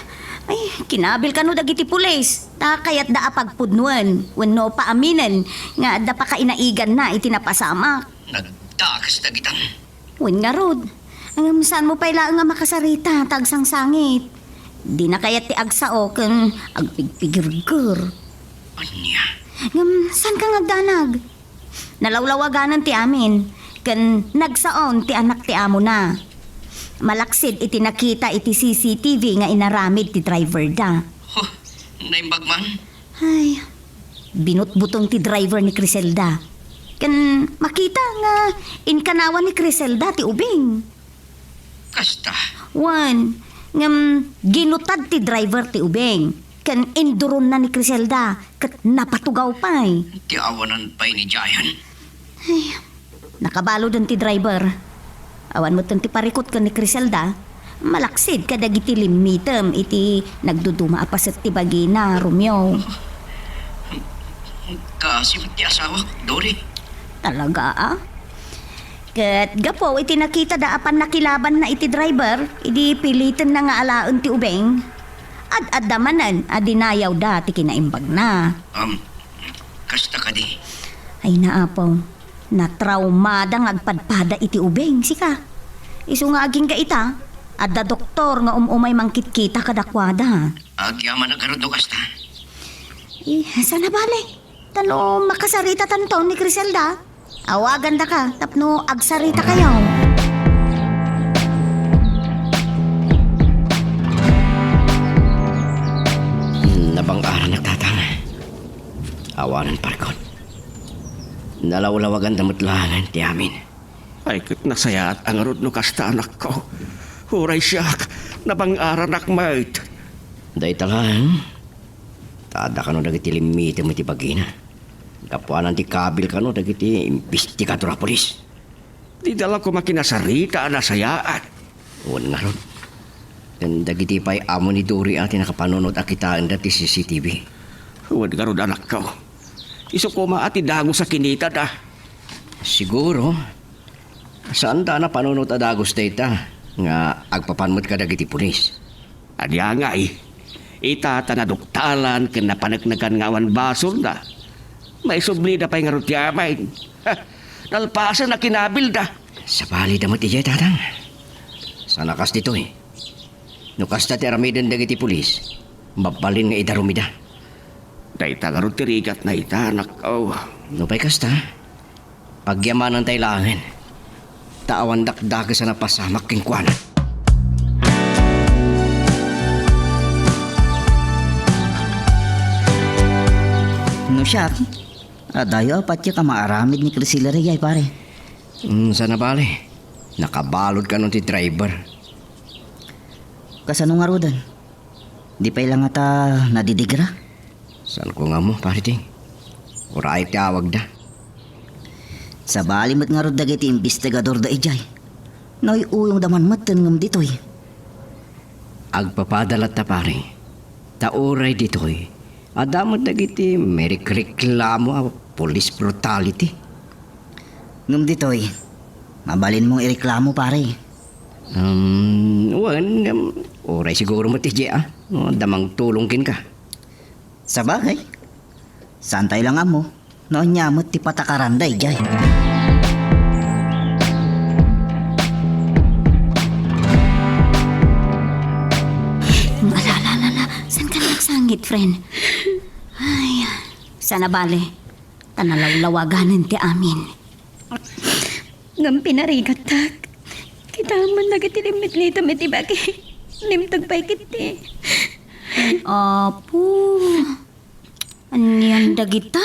ay, kinabil kano dagiti pulis, ta kayatda a pagpudnoen wenno paaminen nga adda pakainaiganna iti napasamak. Nagdakes dagitan. Wen ngarud, ngem saanmo pay laeng a makasarita ta agsangsangit. Dina kayat ti agsao ken agpigpigirger. Ania? Ngem saanka nga agdanag? Nalawlawaganan ti amin, ken nagsaon ti anak ti amona. Malaksid iti nakita iti C C T V nga inaramid ti driver da. Huh, naimbag man? Ay, binutbuteng ti driver ni Criselda. Ken makita nga inkanawan ni Criselda ti ubing. Kasta? Wen, ngem ginutad ti driver ti ubing. Ken induronna ni Criselda, ket napatugaw pay. Ti awanan pay ni Giant. Ay, nakabaluden ti driver. Awan metten ti parikut ken ni Criselda. Malaksid kadagiti limmitem iti nagduduma a paset ti bagina, Romeo. Kaasi met ti asawak, Dori. Talaga, a? Ket gapu iti nakitada a pannakilabanna iti driver, idi pilitenna nga alaen ti ubing, ad-adda manen a dinayawda ti kinaimbagna. Um, kasta kadi? Ay, naapo. Natraumada nga agpadpada iti ubing, sika. Isu nga agingga ita, adda doktor nga um-umay mangkitkita kadakuada. Agyamanak ngarud no kasta. Eh, saan a bale? Ta no makasaritatanto ni Criselda, awagandaka tapno agsaritakayo. Awanen, parikut. Nalawlawaganda met laengen ti amin. Ay, ket nasayaat a ngarud no kasta, anakko. Uray siak, nabang-aranak met. Dayta laeng, ta adda kano dagiti limmitem iti bagina. Gapuanan ti kabil kano dagiti imbestigador a pulis. Dida la koma kinasarita a nasayaat. Wen ngarud. Ken dagiti pay amo ni Doria ti nakapanunot a kitaenda ti C C T V. Wen ngarud, anakko. Isu koma a ti dagus a kinitada. Siguro. Saanda a napanunot a dagus dayta nga agpapan met kadagiti pulis. Ania ngay, ita ta naduktalan ken napaneknekan nga awan basolna. Maisublida pay ngarud ti amin. Ha, nalpasen a kinabilda. Sabalida met idiay, tatang. Saan a kas ditoy? No kasta ti aramiden dagiti pulis, mabalin nga idarumida. Dayta ngarud ti rigatna ita, anak. Oh. No pay kasta, pagyamanantay laengen, ta awan dakdakes a napasamak kenkuana. No siak, adayo a patiek a maaramid ni Crisela daydiay, pare. Mm, saan a bale. Nakabalud kano ti driver. Kasano ngaruden? Di pay la ngata nadidigra? Saanko nga ammo, pare Ting. Uray ti awagda. Sabali met ngarud dagiti imbestigador daydiay. Nauy-uyongda man metten ngem ditoy. Agpapada latta, pare. Ta uray ditoy, adda met dagiti mairikreklamo a police brutality. Ngem ditoy, mabalinmong ireklamo, pare. Um, wen, ngem uray siguro met idiay, ah. No, adda mangtulong kenka. Sabagay, saantayo la nga ammo no ania met ti patakaran daydiay. Ala, ala, ala, ala. Saanka nagsangit, friend? Ay, saan a bale. Ta nalawlawaganen ti amin. Ngem pinarigattak, kitaem man dagiti limmitlitem iti bagi. Limteg pay ketdi. Apo, anian dagita?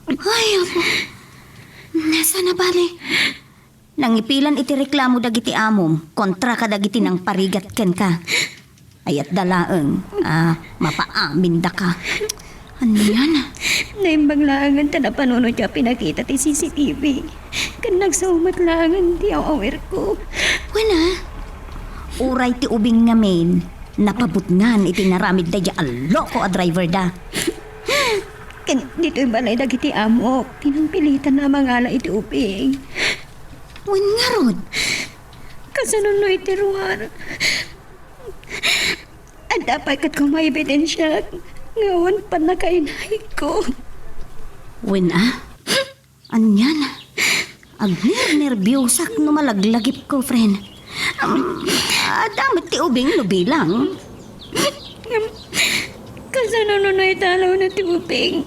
Ay, apo. Saan a bale. Nangipilan iti reklamo dagiti amom kontra kadagiti nangparigat kenka. Ayatda laeng a mapaamindaka. Anian? Naimbag laengen ta napanunotyo a pinakita ti C C T V. Ken nagsao met laengen ti aw-awirko. Wen a, uray ti ubing ngamin, napabutngan iti naramid daydiay a loko a driver da. Ken ditoy balay dagiti amok, pinangpilitan a mangala iti ubing. Wen ngarud? Kasano no iti ruar? Adda pay ket koma ebidensiak nga awan pannakainayko. Wen a? Anian? Agnernerbiosak no malaglagipko, friend. Um, adda met ti ubing no bilang. Ngem, kasano no naitalawna ti ubing?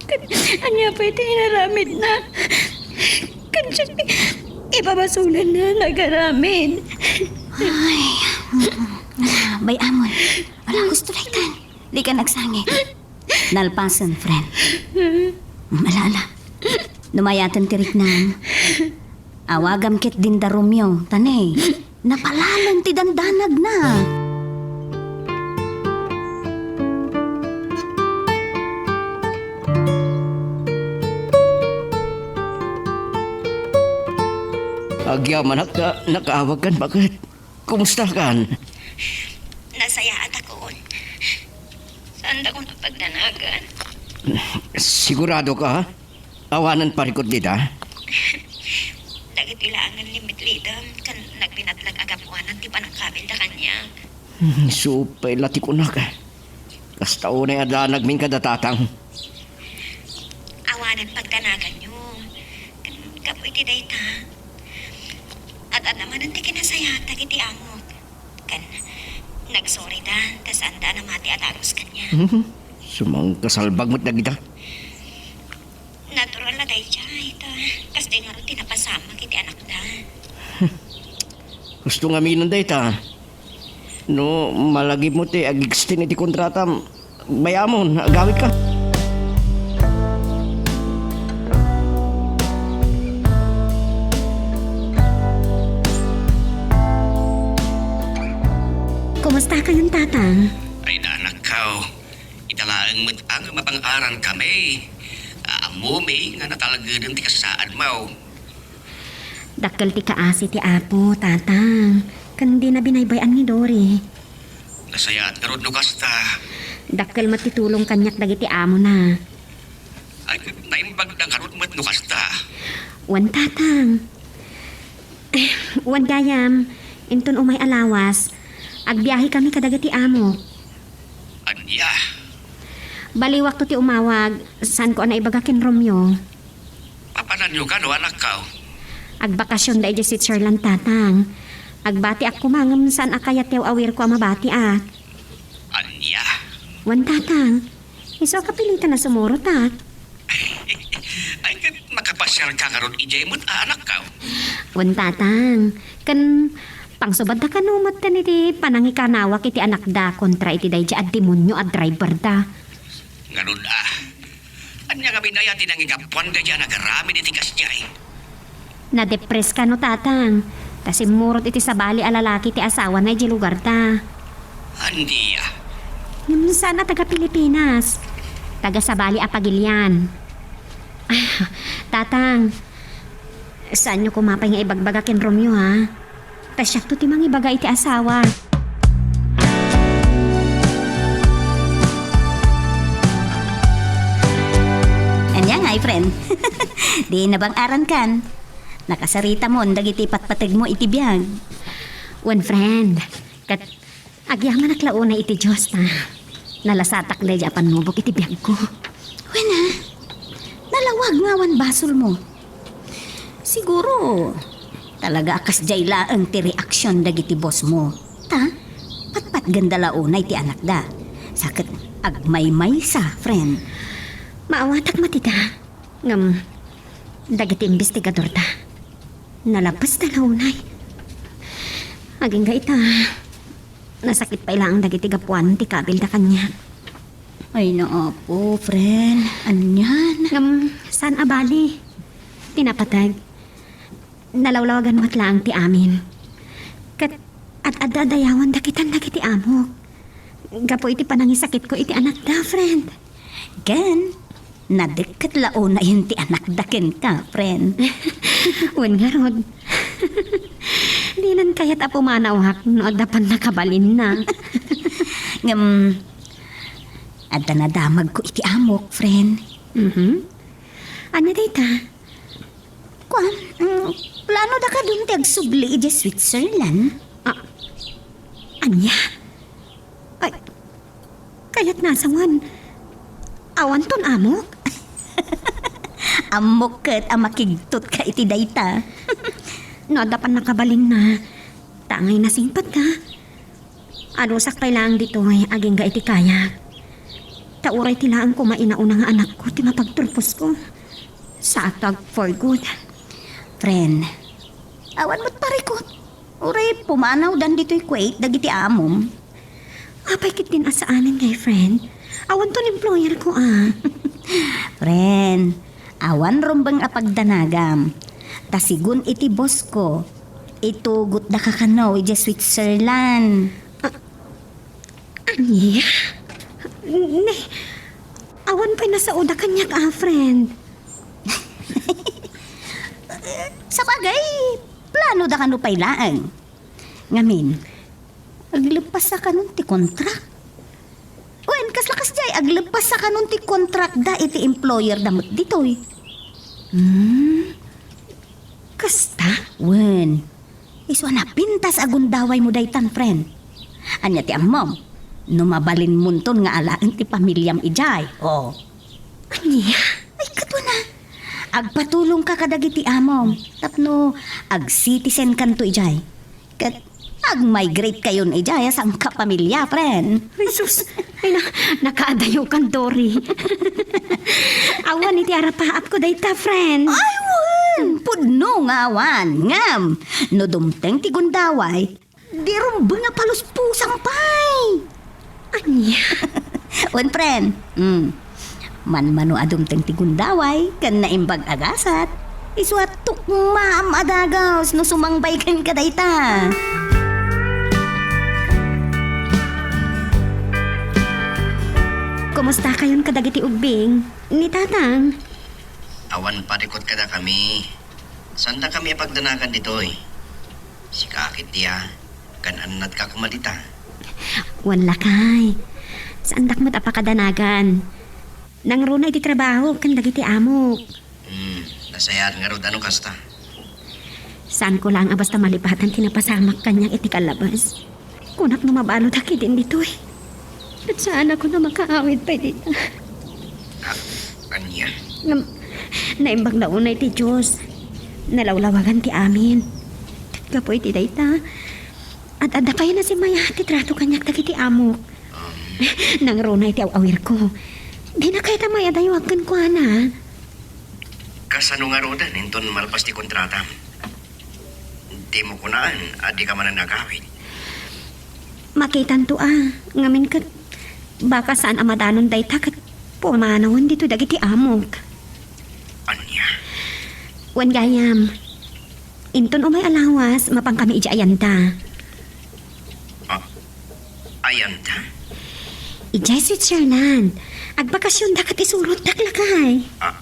Ket ania pay ti inaramidna? Ket siak ti ibabasolenna nga agaramid. Ay, mm, ala, bay-amon. Ala, gusto daytan. Dika nagsangit. Nalpasen, friend. Mm, ala, ala. No mayaten ti riknam, awagam ketdin da Romeo, ta ne, napalalo ti dandanagna. Agyamanak ta nakaawagkan, baket. Kumustakan? Nasayaatakon. Saandakon a pagdanagan. Siguradoka? Awanen parikut dita? Dagitoy laengen limmitlidem ken nagbinatlag a gapuanan ti panangkabilda kaniak. Hmm, isu pay la ti kunak. Kasta unay a danagmin kada tatang. Awanen pagdanaganyo. Ken gapu iti dayta, adda manen ti kinasayaat dagiti amok. Ken nagsorida ta saanda a namati a dagus kaniak. Mhm. Sumangkasalbag met dagita. Natural a daydiay, ta kasdiay ngarud ti napasamak iti anakda. Husto nga aminen dayta. No malagipmo ti agextend iti kontratam, bay-amon, agawidka. Kumusta kayon, Tatang? Ay, anakko. Ita laeng met a nga mapang-arankami. Ammomi nga natalgeden ti kasasaadmo. Dakkel ti kaasi ti Apo, Tatang. Ken dina binaybay-an ni Dory. Nasayaat ngarud no kasta. Dakkel met ti tulong kaniak dagiti amona. Ay, naimbagda ngarud met no kasta. Wen, Tatang. Wen gayam, inton umay a lawas, agbiahekami kadagiti amok. Ania? Baliwakto ti umawag, saanko a naibaga ken Romeo. Papananyo kano, anakko? Agbakasionda idiay Switzerland, Tatang. Agbatiak koma ngem saan a kayatyo a awirko a mabatiak. Ania? Wen, Tatang. Isu a kapilitan a sumurotak. Ay, ket makapasiarka ngarud idiay met, anakko? Wen, Tatang. Ken pangsubatta kano met iti panangikanawak iti anakda kontra iti daydi a demonio a driverda. Ngarud a. Ania ngamin aya ti nangigapuan daydi a nagaramid iti kasdiay? Nadepres kano, Tatang, ta simmurot iti sabali a lalaki ti asawana idiay lugarda. Ania? Ngem saan a taga Pilipinas. Taga sabali a pagilian. Ah, Tatang, saanyo koma pay nga ibagbaga ken Romeo, ha? Ta siakto ti mangibaga iti asawa. Ania ngay, friend? Di nabang-arankan. Nakasaritamon dagiti patpategmo iti biag. Wen, friend. Ket agyamanak la unay iti Dios ta nalasatak daydi a pannubok iti biagko. Wen a, nalawag nga awan basolmo. Siguro, talaga a kasdiay laeng ti reaksion dagiti bossmo. Ta, patpatgenda la unay ti anakda. Sa ket agmaymaysa, friend. Maawatak met ita. Ngem, dagiti imbestigadorda, nalabesda la unay. Agingga ita, nasakit pay laeng dagiti gapuan ti kabilda kaniak. Ay, naapo, friend. Anian? Ngem, saan a bali? Ti napateg, nalawlawagan met laeng ti amin. Ket ad-adda a dayawan dakitan dagiti amok. Gapu iti panangisakitko iti anakda, friend. Ken, nadekket la unayen ti anakda kenka, friend. Wen ngarud. Dinan kayat a pumanawak no adda pannakabalinna. Ngem, adda nadamagko iti amok, friend. Mhm. Ania dayta? Kuan, mm, plano da kadun ti agsubli idiay Switzerland? Ah, ania? Ay, kayat nga asawan. Awanton amok? Ammok ket a makigtotka iti dayta. No adda pannakabalinna, ta angay nasingpetka. Adusak pay laeng ditoy agingga iti kayak. Ta uray ti laeng koma inauna nga anakko ti mapagturposko. Saakto ag for good. Friend, awan met parikut. Uray pumanawdan ditoy Kuwait dagiti amom. Apay ketdin a saanen ngay, friend? Awanton employer ko, ah. Friend, awan rumbeng a pagdanagam. Ta sigun iti boss ko, itugotdaka kano idiay Switzerland. Ah, ania? Ne, awan pay nasaoda kaniak, ah, friend. Sabagay, plano da kano pay laeng. Ngamin, agleppassa kanon ti kontrak? Wen, kasla kasdiay, agleppassa kanon ti kontrakda iti employerda met ditoy. Hmm, kasta? Wen, isu a napintas a gundawaymo daytan, friend. Ania ti ammom? No mabalinmonton nga alaen ti pamiliam idiay, o. Ania? Ay, kaduana. Agpatulongka kadagiti amom tapno ag-citizenkanto idiay. Ket agmigrate kayon idiay a sangkapamilia, friend. Ay, sus! Ay, na, nakaadayokan, Dory. Awan iti arapaapko dayta, friend. Ay, wen! Pudno nga awan. Ngem, no dumteng ti gundaway, di rumbeng a paluspusam pay. Ania? Wen, friend. Mm. Manmano a dumteng ti gundaway ken naimbag a gasat, isu a tukmaam a dagus no sumangbay kenka dayta. Kumustakayon kadagiti ubbing ni Tatang? Awan parikut kadakami. Saandakami a pagdanagan ditoy. Sika ketdi a, gaan-annadka koma dita. Wen, lakay. Saandak met a pakadanagan. Nangruna iti trabaho ken dagiti amok. Hmm, nasayaat ngarud a no kasta. Saanko laeng a basta malipatan ti napasamak kaniak iti kallabas. Kunak no mabaludak idin ditoy. Ket saanakon a makaawid pay dita. Ah, ania? Ngem, naimbag la unay ti Dios. Nalawlawagan ti amin. Ket gapu iti dayta, ad-adda pay a simaya ti trato kaniak dagiti amok. Um. Nangruna iti aw-awirko. Dina kayat a mayadayo kenkuana. Kasano ngaruden inton malpas ti kontratam? Dimo kunaan a dika manen agawid. Makitanto a, ngamin ket baka saan a madanon dayta ket pumanawen ditoy dagiti amok. Ania? Wen gayam, inton umay a lawas, mapankami idiay ayanta. Ah, ayanta? Idiay Switzerland. Agbakasionda ket isurotdak, lakay. Ah,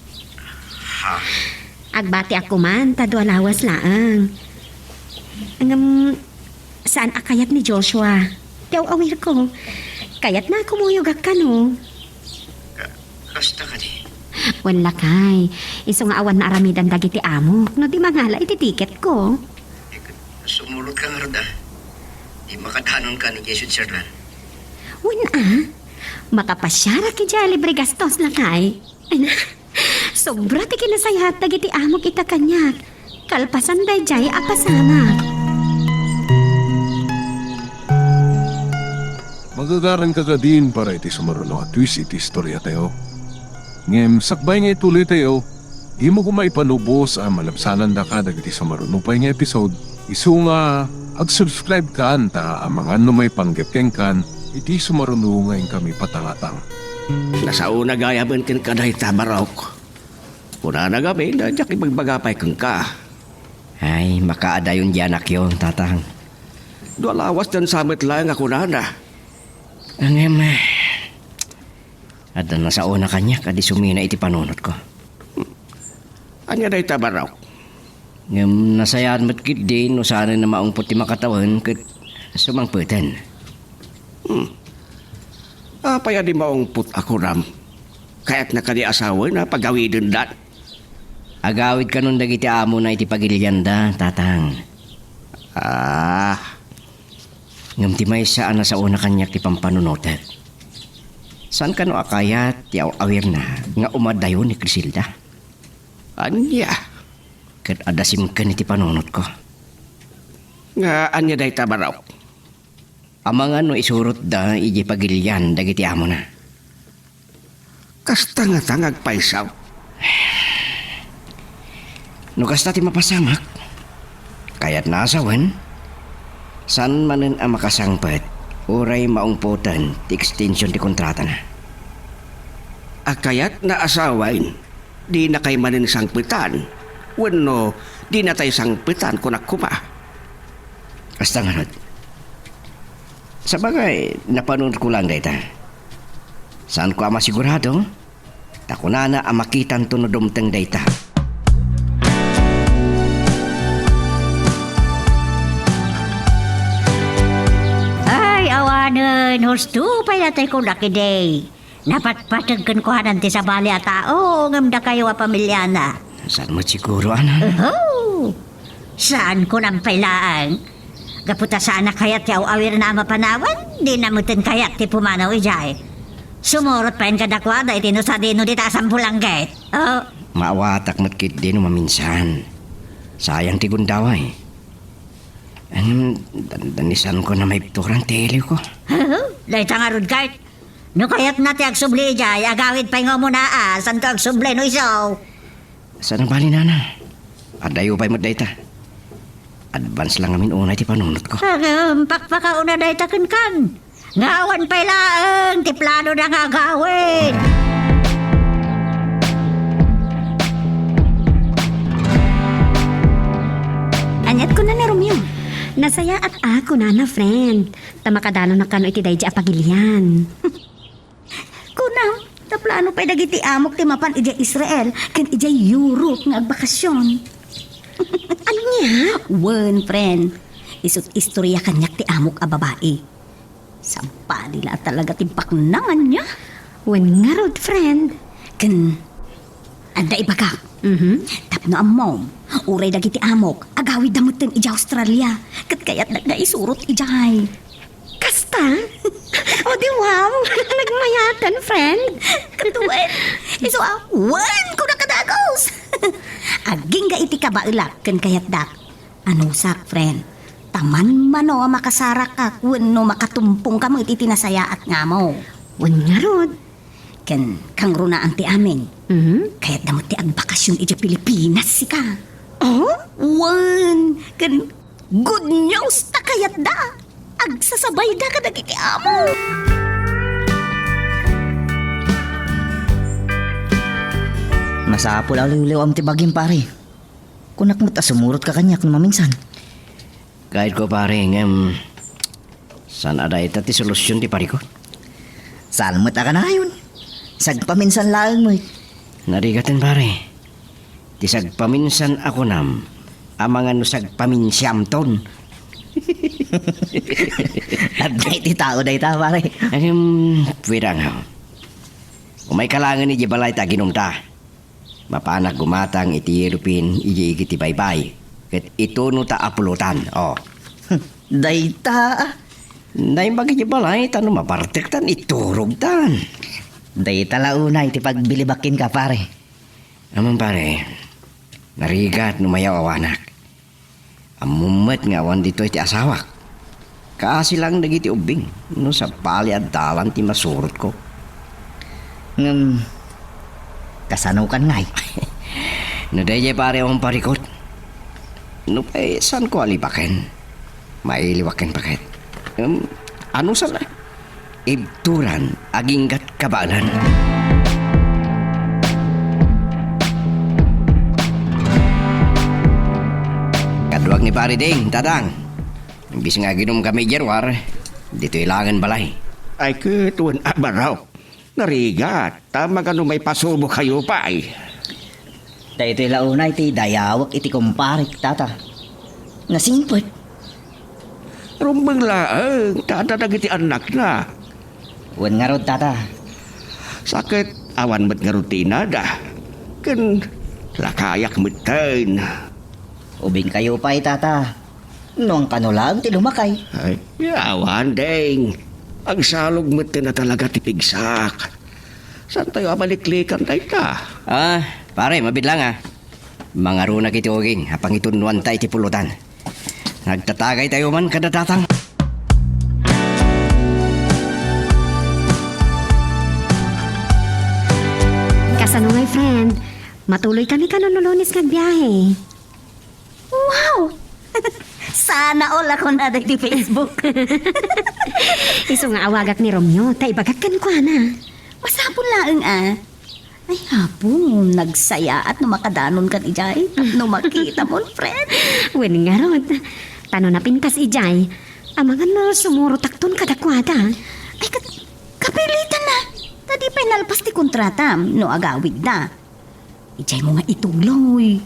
ha? Agbatiak koman ta dua lawas laeng. Ngem saan a kayat ni Joshua ti aw-awirko. Kayatna a kumuyogak kano. Ka-, kasta kadi? Wen, lakay, isu nga awan naaramidan dagiti amok no di mangala iti tiketko. Eh, sumurotka ngarud a. Di makadanonka idiay Switzerland. Wen a, makapasiarak idiay a libre gastos, lakay. Ay na, sobra ti kinasayaat dagiti amok ita kaniak. Kalpasan daydiay a pasamak. Magagaranka kadin para iti sumaruno a twist iti istoriatayo. Ngem sakbay nga ituloytayo, dimo koma ipanubos a malabsanandaka dagiti sumaruno pay nga episode. Isu nga ag-subscribe kan ta amangan no maipanggep kenkan iti sumaruno nga inkami patangatang. Nasaona gayamen kenka dayta, Barok. Kunana gamin a diak ibagbaga pay kenka. Ay, makaadayon di anakyo, Tatang. Dua lawas dansa met laeng a kunana. Ngem, adda nasaona kaniak a di sumina iti panunotko. Ania dayta, Barok? Ngem nasayaat met ketdi no saanen a maungpot ti makatawen ket sumangpeten. Hmm. Apay a di maungpot a kunam? Kayatna kadi a asawen a pagawidendan? Agawid kanon dagiti amona iti pagilianda, Tatang. Ah. Ngem ti maysa a nasaona kaniak ti pampanunotek. Saan kano a kayat ti aw-awirna nga umadayo ni Criselda? Ania? Ket adda simken iti panunotko. Nga ania dayta, Barok? Amangan no isurotda idiay pagilian dagiti amona. Kasta ngata nga agpayso? No kasta ti mapasamak, kayatna a sawen, saan manen a makasangpet uray maungpoten ti extension ti kontratana. A kayatna a sawen, dinakay manen sangpetan, wenno dinatay sangpetan, kunak koma. Kasta ngarud. Sabagay, napanunotko laeng dayta. Saanko a masigurado, ta kunana a makitanto no dumteng dayta. Ay, awanen, husto pay daytoy kunak idi. Napatpateg kenkuanan ti sabali a tao, ngem dakayo a pamiliana. Saan met siguro, anan? Oho! Saan kunam pay laeng? Gapu ta saan a kayat ti aw-awirna a mapanawen, dina meten kayat ti pumanaw idiay. Sumurot payen kadakuada iti no sadino dita a sambulanggit. Oh. Maawatak met ketdi no maminsan. Sayang ti gundaway. Em, dan-, danisanko na maibturan ti iliwko. Dayta ngarud, Kurt. No kayatna ti agsubli idiay, agawid pay nga umuna a, santo agsubli no isu. Saan a bali, nana? Adayo pay met dayta. Advance lang amin unay ti panunotko. Agam, pakpakauna dayta kenkan. Nga awan pay laeng ti planoda nga agawid. Aniat kuna ni Romeo? Nasayaat a, kunana, friend. Ta makadanonak kano iti daydi a pagilian. Kuna Plano pay dagiti amok ti mapan idiay Israel ken idiay Europe nga agbakasyon. Ania? Wen, friend. Isu't istorya kaniak ti amok a babai. Sabali la talaga ti baknangan niya. Wen ngarud, friend. Ken, adda ibagak. Mhm. Tapno ammom, uray dagiti amok, agawidda metten idiay Australia. Ket kayatdak nga isurot idiay. Kasta? O di wow, nagmayatan, friend. Ket wen, isu a, wen, kuna kadagus. Agingga iti kabaelak ken kayatdak. Anusak, friend. Ta manmano a makasarakak wenno makatumpongka met iti nasayaat nga amok. Wen ngarud. Ken kangrunaan ti amin. Mhm. Kayatda met ti agbakasyon idiay Pilipinas, sika. Oh? Wen, ken good news ta kayatda. Agsasabayda kadagiti amo. Masapul a liwliwam ti bagim, pare. Kunak met a sumurotka kaniak no maminsan. Kayatko, pare, ngem saan a dayta ti solusion ti parikut? Saan met a kanayon? Sagpaminsan laeng met. Narigaten, pare. Ti sagpaminsan a kunam, amangan no sagpaminsiamton. Adda iti tao dayta, pare. Ngem, pwede nga. Umayka laengen idiay balay ta aginumta. Mapanak gumatang iti yelopin idiay igid ti baybay, ket itunota a pulotan, o. Dayta, a. Naimbag idiay balay, ta no mabartektan, iturogtan. Dayta la unay ti pagbilibak kenka, pare. Ammom, pare, narigat no mayaw-awanak. Ammom met nga awan ditoy ti asawak. Kaasi laeng dagiti ubbing no sabali a dalan ti masurotko. Ngem, kasanokan ngay? No daydiay, pare, awan parikut. Nupay saanko a libaken, mailiwak ken paket. Ngem, anusan a? Ibturan aginggat kabaelan. Kaduak ni Pare Ding, Tatang. Imbis nga aginumkami idiay ruar, ditoy laengen balay. Ay, ket wen a barok. Narigat, ta magano maipasubokayo pay? Daytoy la unay ti dayawek iti kumparek, Tata. Nasingpet. Rumbeng laeng, ta adda dagiti annakna. Wen ngarud, Tata. Sa ket awan met ngarud ti inada. Ken lakayak metten. Ubingkayo pay, Tata. No, kano laeng ti lumakay? Ay, awan, Deng. Agsalog metten a talaga ti pigsak. Saantayo a maliklikan dayta? Ah, pare, mabiit lang, a. Mangarunak iti uging a pangitunnoanta iti pulotan. Nagtatagaytayo man kada Tatang. Kasano ngay, friend? Matuloykami kano no Lunes nga agbiahe? Wow! Sana all a kunada iti Facebook. Isu nga awagak ni Romeo, ta ibagak kenkuana. Masapul laeng, a. Ay, Apo, nagsayaat no makadanonkan idiay, no makitamon, friend. Wen ngarud, ta no napintas idiay, amangan no sumurotakton kadakuada. Ay, kat-, kapilitan na. Ta di pay nalpas ti kontratam no agawidda. Idiaymo nga ituloy.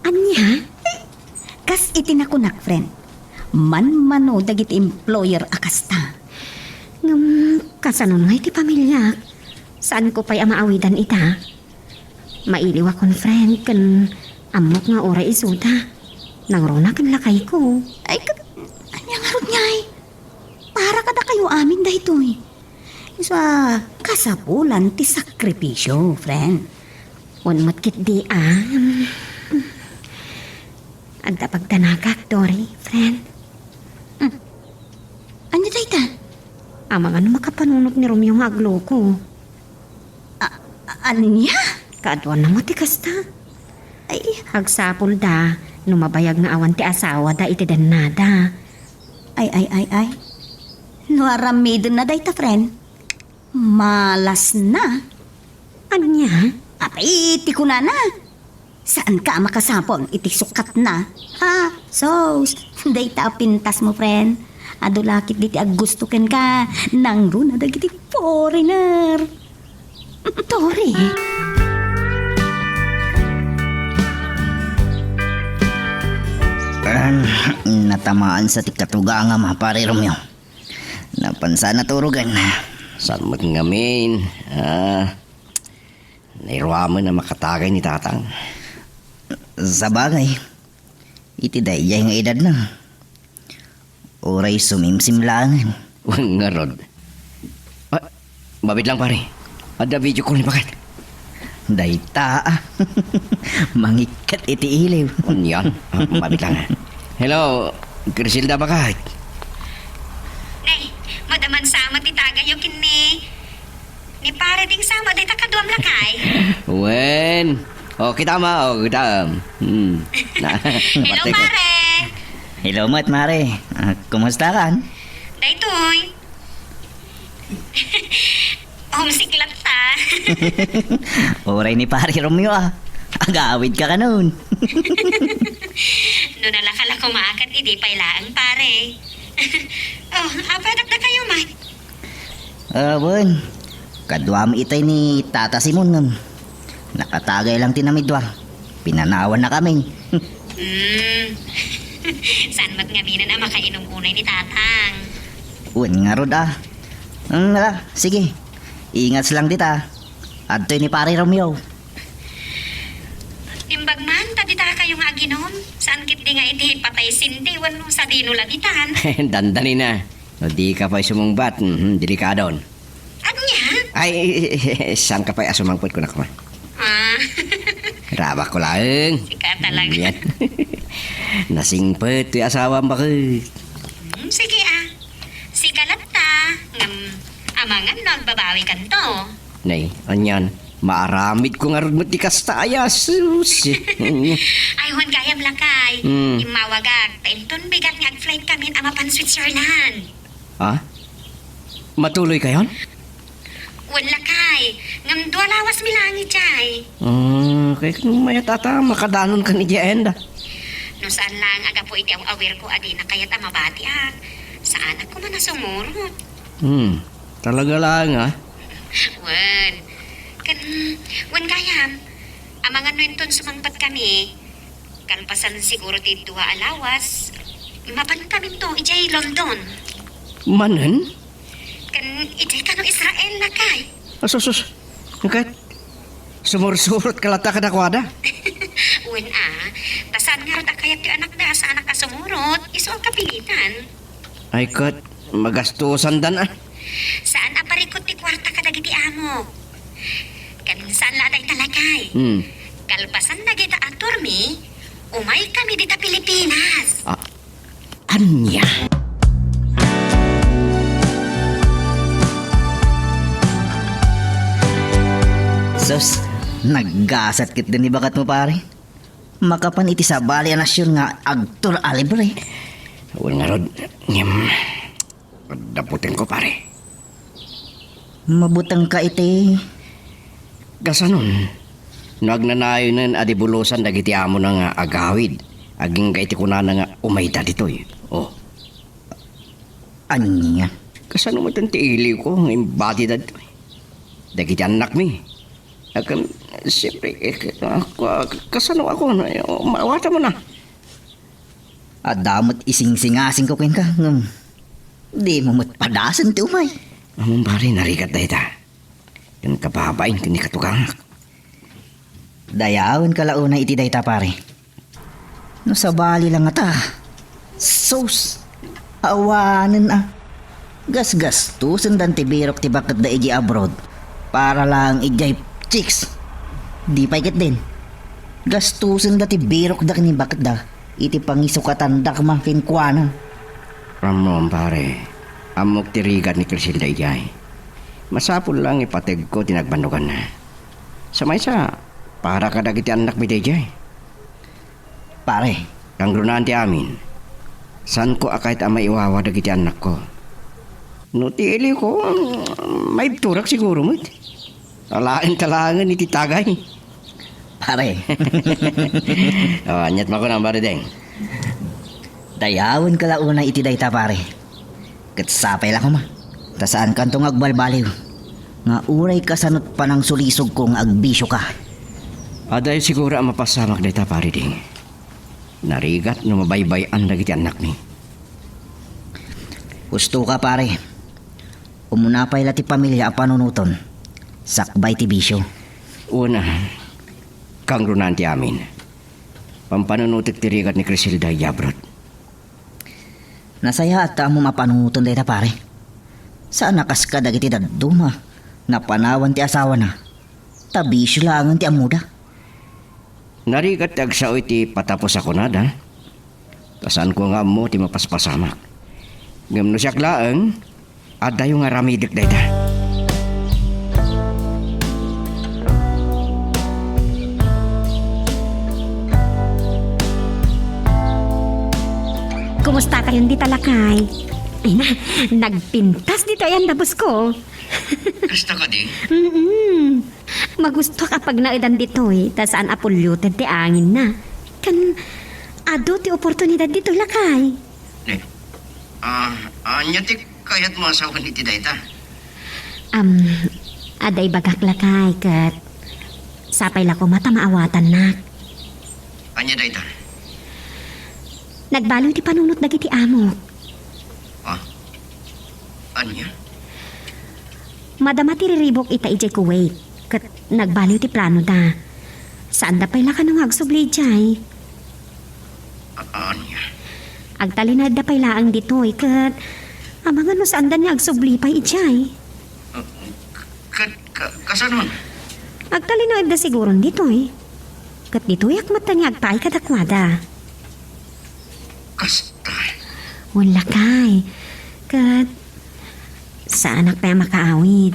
Ania? Kas iti nakunak, friend, manmano dagiti employer a kasta. Ngem, kasano ngay ti pamiliak? Saanko pay a maawidan ita? Mailiwakon, friend, ken ammok nga uray isuda, nangruna ken lakayko. Ay, ket ania ngarud ngay? Para kadakayo amin daytoy. Isu a kasapulan ti sakripisio, friend. Wen met ketdi a. Adda pagdanagak, Dory, friend. Hmm. Ania dayta? Amangan no makapanunot ni Romeo nga agloko. A-, a-, ania? Kaaduanna met ti kasta. Ay. Agsapulda no mabayag nga awan ti asawada iti dennada. Ay, ay, ay, ay. No aramidenna dayta, friend, malasna. Ania? Apay, ti kunana. Saanka a makasapul iti sukatna? Ha? Sus, dayta a pintasmo, friend. Adu la ketdi ti aggusto kenka, nangruna dagiti foreigner. Tori. Em, natamaan sa ti katugangam, Pare Romeo. Napansa naturogan. Saan met ngamin? Ah, nairuamen a makatagay ni Tatang. Sabagay, iti daydiay nga edadna, uray sumimsim laengen. Wen ngarud. Ah, mabit lang, pare. Adda video call ni Bakat. Dayta, ah. Mangikkat iti iliw. Anian? Ah, mabit lang, ah. Hello, Griselda Bakat. Nay, madaman sama ti tagayyo ken ni, ni Pare Ding sama dayta kaduam lakay. Wen. O, kita ma, o, kita. Hmm. Na, Hello, bati ko. Pare. Hello met, Mare. Ah, kumusta kan? Daytoy. Homesick latta. Uray ni Pare Romeo, ah. Agawid ka kanon. No nalaka la kumakat, idi pay laeng, pare. Oh, apay dakdakayo man? Ah, wen. Kaduam itay ni Tata Simon ngem nakatagay lang ti namidua. Pinanawan na kami. Hmm. Saan met ngaminen a makainom unay ni Tatang? Wen ngarud, ah. Hmm, ala, sige. Ingats lang dita. Adtoy ni Pare Romeo. Imbag man, ta dita kayo nga aginom. Saan ketdi nga iti patay sindi wenno sadino la ditan? Dandanina. No di ka pay sumungbat, mhm, delikadon. Ania? Ay, saan ka pay a sumangpet, kunak man. Ah. Rabak ko laeng. Sika talaga. Yan. Nasingpet ti asawam, bakit? Hmm, sige, ah. Sika latta, ngem amangan no agbabawi kanto. Nay, anian, maaramid ko ngarud met ti kasta aya, sus. Ay, wen gayam lakay. Hmm. Immawagak, ta inton bigat nga ag-flight kamin a mapan Switzerland. Ha? Matuloy kayon? Wen lakay, ngem dua lawas mi laeng idiay. Ah, kay mayat ata makadanon kan idiay enda. No saan laeng a gapu iti aw-awir ko a dina kayat a mabatiak, saanak koma a sumurot. Hmm, talaga laeng, ah. Wen, ken, wen gayam, amangan no inton sumangpet kami, kalpasan siguro ti dua a lawas, mapan kaminto idiay London. Manen? Ken idiay kano Israel, lakay. Asus, sus. Ket, sumursurot ka latta kadakuada? Wen a, ta saan ngarud a kayat ti anakda a saanak a sumurot, isu a kapilitan. Ay ket, magastusandan, ah. Saan a parikut ti kuarta kadagiti amo. Ken saan la a dayta lakay. Hmm. Kalpasan dagita a tour mi, umay kami dita Pilipinas. Ah, ania? Sus, naggasat ketdi ni bakatmo, pare. Makapan iti sabali a nasion nga agtur a libre. Wen ngarud, ngem, adda butengko, pare. Mabutengka iti? Kasanon, no agnanayonen a di bulosan dagiti amona nga agawid, agingga iti kunana nga umayda ditoy. Oh. Ania? Kasano met ti iliwko nga imbatida ditoy? Dagiti annakmi. Agam, siyempre, eh, ka-, ka-, kasano ako? Maawatmo na. Adda met isingsingasingko kenka, ngem dimo met padasen ti umay. Ammom, pare, narigat dayta. Ken kababain ken ni katugangak. Dayawenka la unay iti dayta, pare. No sabali la ngata. Sus! Awanen a. Gasgastusendan ti birok ti baketda idiay abroad para laeng idiay chicks. Di pay ketdin. Gastusenda ti birokda ken ni baketda iti pangisukatanda koma kenkuana. Ammom, pare. Ammok ti rigat ni Criselda idiay. Masapul lang ipategko ti nagbannoganna. Sa maysa, para kadagiti annakmi daydiay. Pare. Kangrunaan ti amin. Saanko a kayat a maiwawa dagiti annakko. No ti iliwko, maibturak siguro met. Alaen ta laengen iti tagay. Pare. O, aniat makunam, Pare Deng? Dayawenka la unay iti dayta, pare. Ket sapay la koma, ta saankanto nga agbalbaliw. Nga uray kasanot panangsulisogko nga agbisioka. Adda siguro a mapasamak dayta, Pare Ding. Narigat no mabaybay-an dagiti annakmi. Husto ka, pare. Umuna pay la ti pamilia a panunoton, sakbay ti bisio. Una, kangrunaen ti amin. Pampanunotek ti rigat ni Criselda idiay abroad. Nasayaat ta ammom a panunoten dayta, pare. Saan a kas kadagiti dadduma, napanawan ti asawana, ta bisio laengen ti ammoda. Narigat ti agsao iti patapos a kunada, ta saanko nga ammo ti mapaspasamak. Ngem no siak laeng, addayo nga aramidek dayta. Kumusta kayon dita, lakay? Ay na, nagpintas ditoy andabus ko. Kasta kadi? Mm-mm. Magustuak a pagnaedan ditoy, ta saan a pulited ti anginna. Ken adu ti oportunidad ditoy, lakay. Ne, ah, ania ti kayatmo a sawen iti dayta? Am, adda ibagak, lakay, ket sapay la koma ta maawatannak. Ania dayta? Nagbaliw ti panunot dagiti amok. Ah? Ania? Madama ti riribuk ita idiay Kuwait, ket nagbaliw ti planoda. Saanda pay la kano nga agsubli idiay. A-, ania? Agtalinaedda pay laeng ditoy, ket amangan no saanda nga agsubli pay idiay. Ah, ket ka-, kasanon? Agtalinaedda siguron ditoy. Ket ditoyak met nga agpaay kadakuada. Kasta. Wen, lakay. Ket saanak pay a makaawid.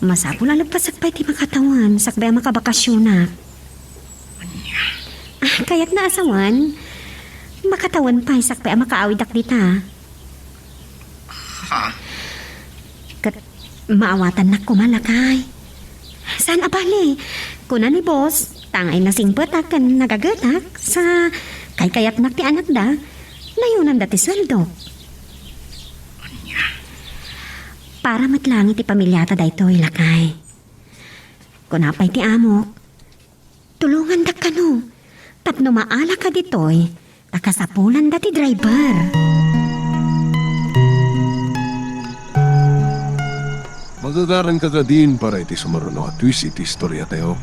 Masapul a leppasak pay ti makatawen sakbay a makabakasionak. Ania? Ah, kayatna a sawen, makatawen pay sakbay a makaawidak dita. Ha? Ket maawatannak koma, lakay. Saan a bale, kuna ni boss, tangay nasingpetak ken nagagetak sa kaykayatnak ti anakda, nayonanda ti sueldok. Ania? Para met laeng iti pamiliata daytoy, lakay. Kuna pay ti amok, tulongandak kano tapno maalaka ditoy ta kasapulanda ti driver. Magagaranka kadin para iti sumaruno a twist iti istoriatayo.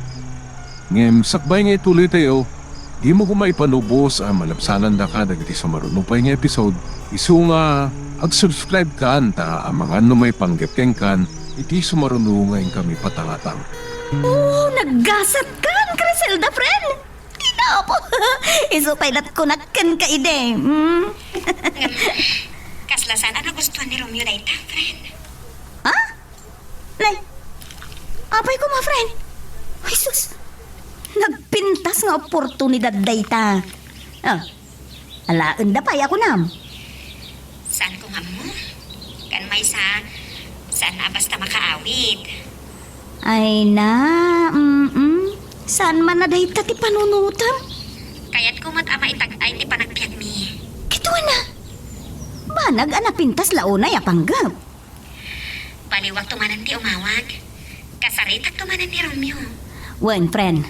Ngem sakbay nga ituloytayo, dimo koma ipalubos a malabsanandaka dagiti sumaruno pay nga episode, isu nga ag-subscribe kan ta amangan no maipanggep kenkan iti sumaruno nga inkami patangatang. Oh, naggasat kan, Criselda, friend! Inapo! Isu pay lat kunak kenka idi. Hmm? Ngem, kasla saan a nagustuan ni Romeo dayta, friend? Ha? Nay, apay koma, friend? Ay, sus! Nagpintas nga oportunidad dayta. Ah, alaenda pay a kunam. Saanko nga ammo. Ken maysa, saan a basta makaawid. Ay na, mm-mm. Saan man a dayta ti panunotem? Kayatko met a maitag-ay ti panagbiagmi. Ket wen a, banag a napintas la unay a panggep. Baliwakto manen ti umawag. Kasaritakto manen ni Romeo. Wen, friend.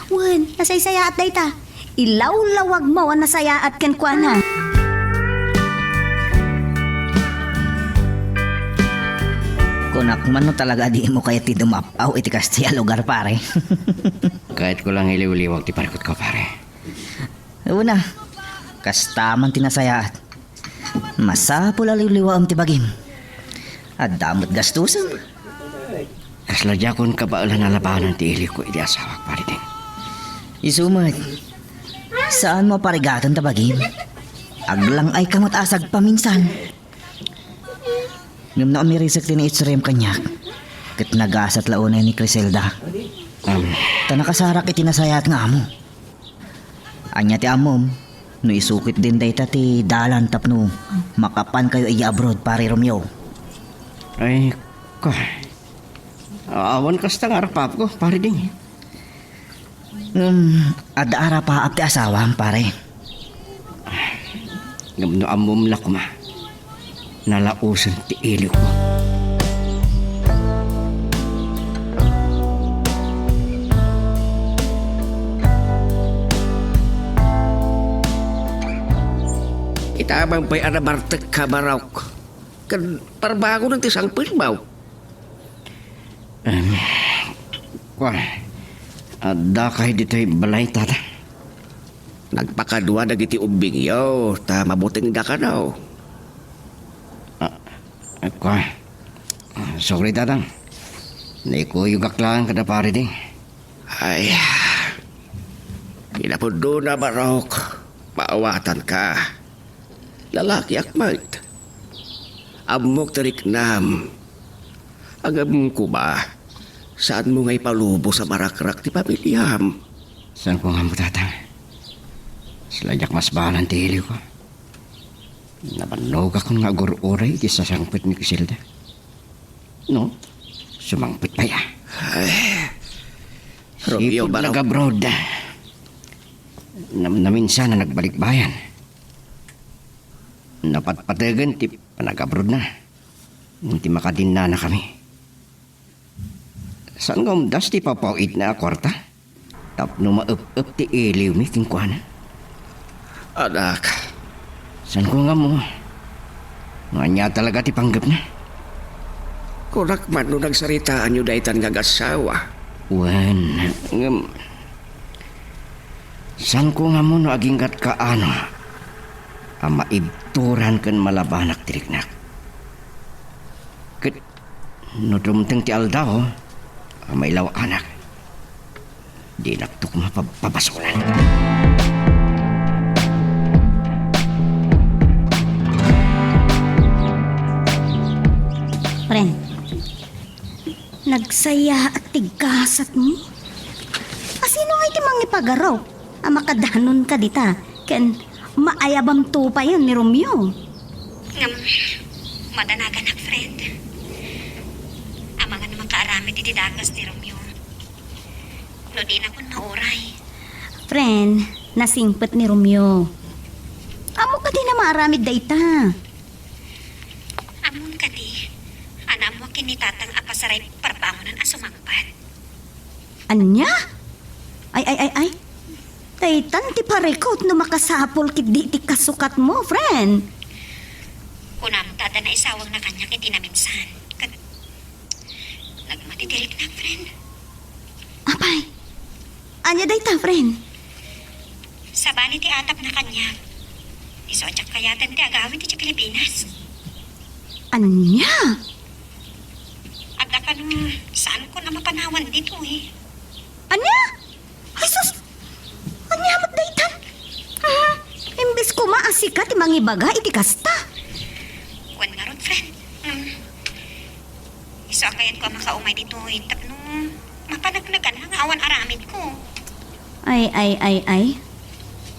Wen, nasaysayaat dayta. Ilawlawagmo a nasayaat kenkuana. Kunak man no talaga a dimo kayat ti dumap-aw iti kasta a lugar, pare. Kayatko lang iliwliwag ti parikutko, pare. Una, kasta man ti nasayaat. Masapul a liwliwaem ti bagim. Adda met gastusem. Kasla diakon kabaelan a labanan ti ilikko iti asawak, Pare Ding. Isu met, saanmo a parigaten ta bagim. Aglang-ayka met a sagpaminsan. Ngem no umirisek ti naistoryaem kaniak, ket nagasat la unay ni Criselda. Am. Ta nakasarak iti nasayaat nga amo. Ania ti ammom no isu ketdin dayta ti dalan tapno makapankayo idiay abroad, Pare Romeo? Ay, ka. Awan kasta nga arapapko, Pare Ding. Ngem, adda arapaap ti asawam, pare. Ngem no ammom la koma, nalaosen ti ilikko. Amangan pay a nabartekka, Barok. Ken parbangonen ti sangpetmo. Em, kua, addakay ditoy balay, Tata? Nagpakadua dagiti ubbingyo, ta mabutengda kano. Ah, kua, ah, sorry, Tatang. Naikuyogak laeng kada pari di. Ay, kinapudnona, Barok. Maawatanka. Lalakiak met. Ammok ti riknam. Ngem koma, saanmo nga ipalubos a marakrak ti pamiliam. Saanko nga ammo, Tatang. Sila diak masbalan ti iliwko. Nabannogakon nga agur-uray iti sasangpet ni Criselda. No? Sumangpet pay a. Ay, Romeo, Barok. Nag-abroad. Nam-, naminsan a nagbalikbayan. Napatpategen ti panag-abroadna. Ngem ti makadinnanakami. Saan nga umdas ti papaw-itna a kuarta? Tapno maep-ep ti iliwmi kenkuana. Anak. Saanko nga ammo. Ania talaga ti panggepna? Kunak man no nagsaritaanyo daytan nga agassawa. Wen, ngem, saanko nga ammo no agingga't kaano a maibturan ken malabanak ti riknak. Ket no dumteng ti aldaw a mailaw-anak, dinakto koma pab-, pabasolan. Friend, nagsayaat ti gasatmo? Asino ngay ti mangipagarup a makadanonka dita ken maayabamto payen ni Romeo? Ngem, madanaganak, friend. Amangan a makaaramid iti dakes ni Romeo. No dinakon mauray. Friend, nasingpet ni Romeo. Ammo kadi a maaramid dayta? Ammon kadi, a naammoak ken ni Tatang a pasaray parbangonan a sumangpet. Ania? Ay, ay, ay, ay. Daytan ti parikut no makasapul ketdi ti kasukatmo, friend. Kunam, Tata, naisawagna kaniak iti naminsan. Ket nagmati ti riknak, friend. Apay, ania dayta, friend? Sabali ti atapna kaniak. Isu a diak kayaten ti agawid idiay Pilipinas. Ania? Adda kano, saanko a mapanawan ditoy. Ania? Ay, sus! Ania met daytan? Ah, imbes koma a sika ti mangibaga iti kasta. Wen ngarud, friend. Hmm. Isu a kayatko a makaumay ditoy tapno mapaneknekan nga awan aramidko. Ay, ay, ay, ay.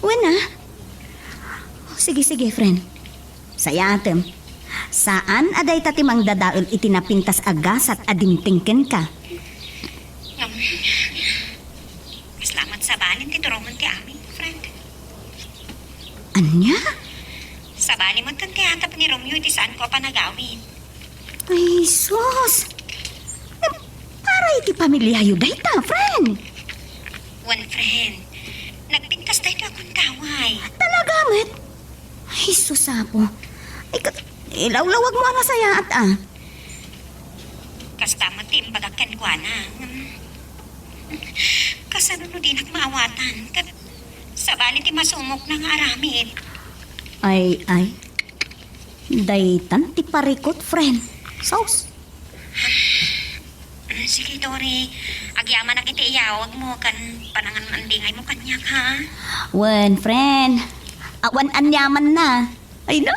Wen a. O, sige, sige, friend. Sayaatem. Saan a dayta ti mangdadael iti napintas a gasat a dimteng kenka. Ngem, kasla met sabali ti duromon ti amin, friend. Ania? Sabali met ken ti atap ni Romeo iti saanko a panagawid. Ay, sus! Em, para iti pamiliayo dayta, friend. Wen, friend. Nagpintas daytoy a kuntaway. Talaga met? Ay, sus, Apo. Ay, kat-, ilawlawagmo a nasayaat, a. Kasta met ti imbagak kenkuana. Kasano no dinak maawatan? Ket sabali ti masumokna nga aramid. Ay, ay. Daytan ti parikut, friend. Sus. Ah, sige, Tori. Agyamanak iti iyawagmo ken panangan-andingaymo kaniak, ha? Wen, friend. Awan aniamanna. Ay, no.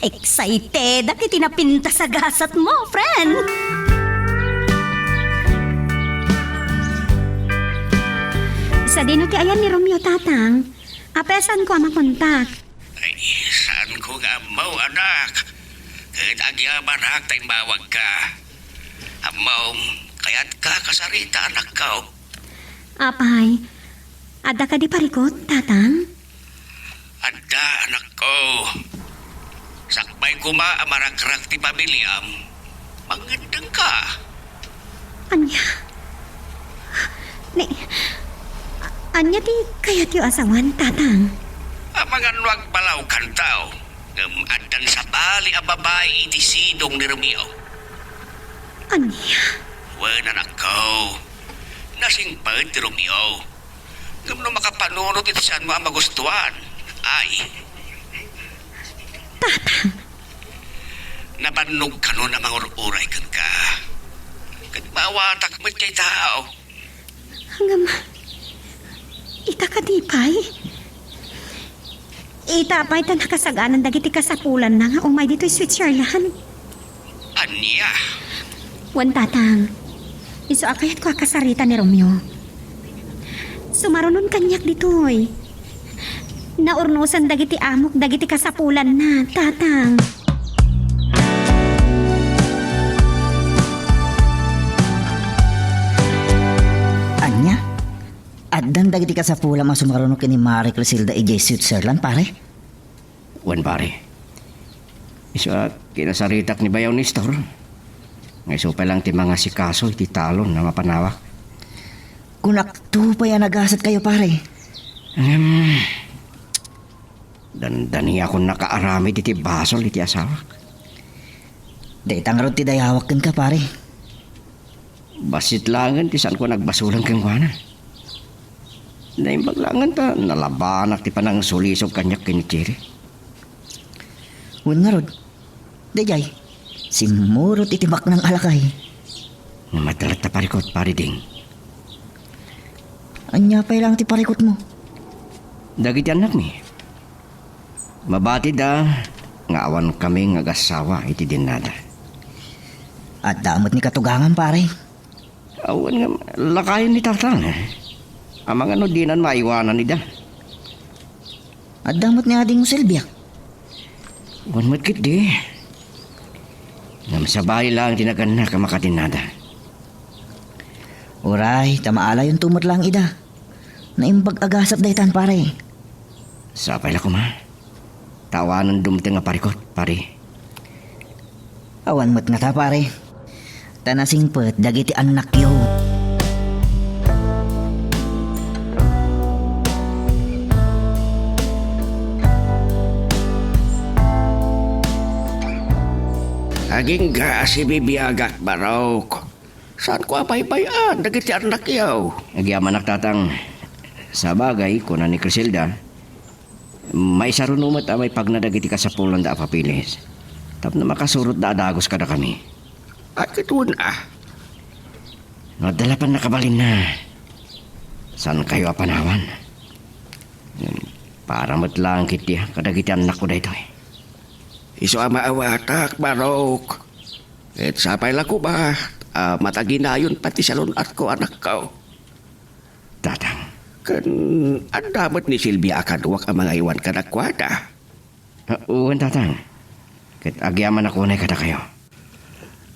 Excited ak iti napintas a gasatmo, friend. Sadino ti ayan ni Romeo, Tatang? Apay a saanko a makontak? Ay, saanko nga ammo, anak. Ket agyamanak ta immawagka. Ammom, kayatka a kasarita, anakko. Apay, adda kadi parikut, Tatang? Adda, anakko. Sakbay koma a marakrak ti pamiliam, mangngeddengka. Ania? Ni, a-, ania ti kayatyo a sawen, Tatang? Am, Amangan no agbalawkanto, ngem addan sabali a babai iti sidong ni Romeo. Ania? Wen, anakko, nasingpet ti Romeo. Ngem no makapanunot iti saanmo a magustuan, ay. Tatang. Nabannog kanon a mangur-uray kenka. Ket maawatak met dayta. Ngem, ita kadi pay? Ita pay ta nakasaganan dagiti kasapulanna nga umay ditoy Switzerland. Ania? Wen, Tatang. Isu a kayatko a kasarita ni Romeo. Sumarunon kaniak ditoy. Naurnosan dagiti amok dagiti kasapulanna, Tatang. Ania? Addan dagiti kasapulam a sumaruno ken ni Mare Criselda idiay Switzerland, pare? Wen, pare. Isu a kinasaritak ni Bayaw Nestor nga isu pay laeng ti mangasikaso iti talon a mapanawak. Kunakto pay a nagasatkayo, pare. Ngem, dandaniakon nakaaramid iti basol iti asawak. Dayta ngarud ti dayawak kenka, pare. Bassit laengen ti saanko a nagbasolen kenkuana. Naimbag laengen ta nalabanak ti panangisulisog kaniak ken ni Cherry. Wen ngarud, daydiay, simmurot iti baknang a lakay. Namatay latta parikut, Pare Ding. Ania pay laeng ti parikutmo? Dagiti annakmi. Mabatida nga awankami nga agassawa iti dennada. Adda met ni katugangam, pare. Awan nga lakayen ni Tatang, eh. Amangan no dinan maiwanan ida. Adda met ni adingmo, Silvia. Wen met ketdi. Ngem sabali laeng ti nagannak a makadennada. Uray, ta maalayonto met laeng ida. Naimbag a gasat daytan, pare. Sapay la koma. Ta awanen dumteng a parikut, pare. Awan met ngata, pare. Ta nasingpet dagiti annakyo. Agingga a sibibiagak, Barok. Saanko a baybay-an dagiti annakyo. Agyamanak, Tatang. Sabagay, kuna ni Criselda, maisaruno met a maipagna dagiti kasapulanda a papeles tapno makasurotda a dagus kadakami. Ay, ket wen a. No adda la pannakabalinna, saankayo a panawan. Para met laeng ketdi kadagiti annakko daytoy. Isu a maawatak, Barok. Ket sapay la koma a mataginayon pay ti salun-atko, anakko. Tatang. Ken adda met ni Silvia a kaduak a mangaywan kadakuada. Ah, wen, Tatang. Ket agyamanak unay kadakayo.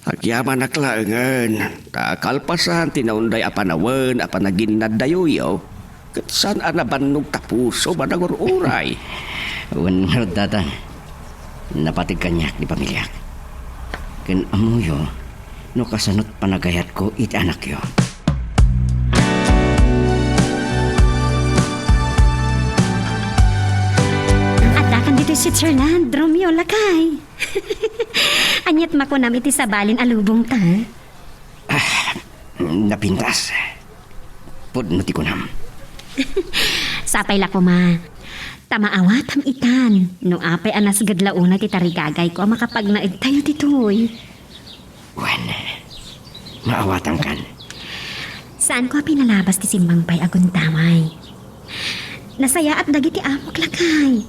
Agyamanak laengen, ta kalpasan ti naunday a panawen a panaginnaddayoyo, ket saan a nabannog ta pusom a nangur-uray. Wen ngarud, Tatang, napateg kaniak ti pamiliak. Ken ammoyo no kasanot panagayatko iti anakyo. Addakan ditoy Switzerland, Romeo, lakay. Aniat makunam iti sabalin a lubongta? Ah, napintas. Pudno ti kunam. Sapay la koma. Ta maawatam itan, no apay a nasged la unay ti tarigagayko a makapagnaedtayo ditoy. Wen, maawatankan. Saanko a pinalabas ti simmangpay a gundaway. Nasayaat dagiti amok, lakay.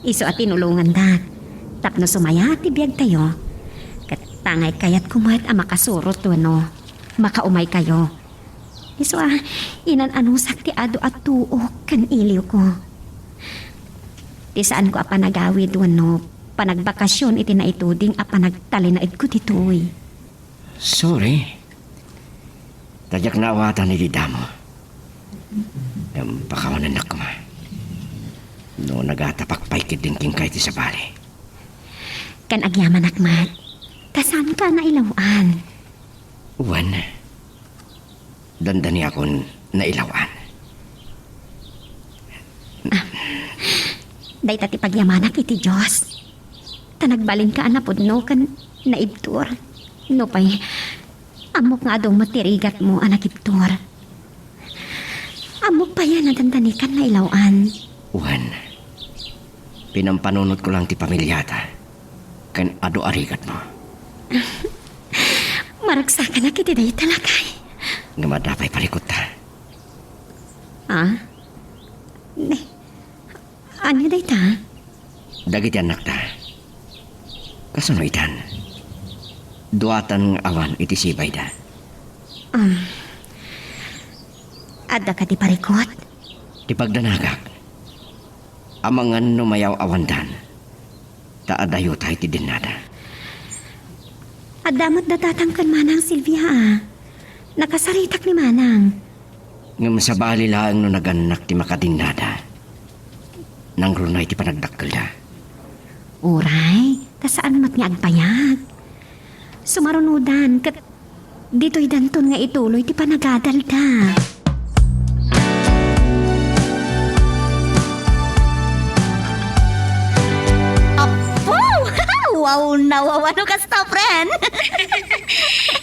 Isu a tinulongandak tapno sumayaat ti biagtayo. Ket pangaykayatko met a makasurot wenno makaumaykayo. Isu a inan-anusak ti adu a tuok ken iliwko. Ti saanko a panagawid wenno panagbakasyon iti naituding a panagtalinaedko ditoy. Sorry. Ta diak naawatan iti damo. Ngem pakawanennak koma. No nagatapak pay ketdin kenka iti sabali. Ken agyamanak met, ta saanka a nailaw-an. Wen, dandaniakon nailaw-an. Ah, Dayta ti pagyamanak iti Dios. Ta nagbalinka a napudno ken naibtur. Nupay, ammok nga adu met ti rigatmo a nakibtur. Ammok payen a dandanikan mailaw-an. Wen, pinampanunotko lang ti pamiliata ken adu a rigatmo. Maragsakanak iti dayta, lakay. Ngem adda pay parikutta. Ah? Ne, ania dayta? Dagiti annakta. Kasano itan? Duatan nga awan iti sibayda. Ah. Adda kadi parikut? Ti pagdanagak. Amangan no mayaw-awandan. Ta adayota iti dennada. Adda met da tatang ken manang Silvia a. Nakasaritak ni manang. Ngem sabali laeng no nagannak ti makadennada. Nangruna iti panagdakkelda. Uray, ta saan met nga agbayag. Sumarunodan ket ditoy danton nga ituloy ti panagadalda. Apo! Wow, nawawa no kasta, friend!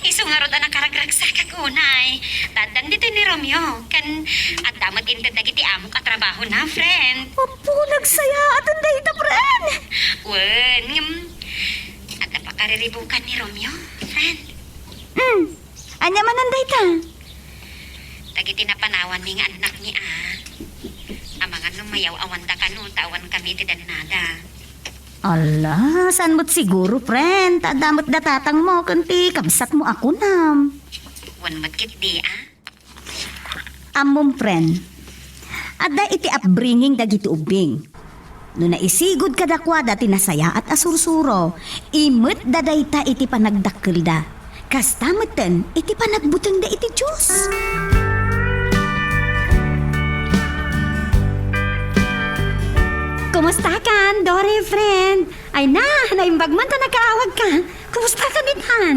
Isu ngarud a nakaragragsakak unay. Daddan ditoy ni Romeo, ken adda met inted dagiti amok a trabahona, friend. Apo, nagsayaat dayta, friend! Wen, ngem, adda pakariribukan ni Romeo, friend. Hmm. Ania manen dayta? Dagiti napanawanmi nga annakmi a. Amangan no mayaw-awanda kano ta awankami iti dennada. Ala, saan met siguro, friend? Ta adda met da tatangmo ken ti kabsatmo a kunam. Wen met ketdi a. Ammom, friend. Adda iti upbringing dagiti ubbing. No naisigud kadakuada ti nasayaat a sursuro, imetda dayta iti panagdakkelda. Kasta metten iti panagbutengda iti Dios. Kumustakan, Dory, friend? Ay na, naimbag man ta nakaawagka. Kumustakan itan?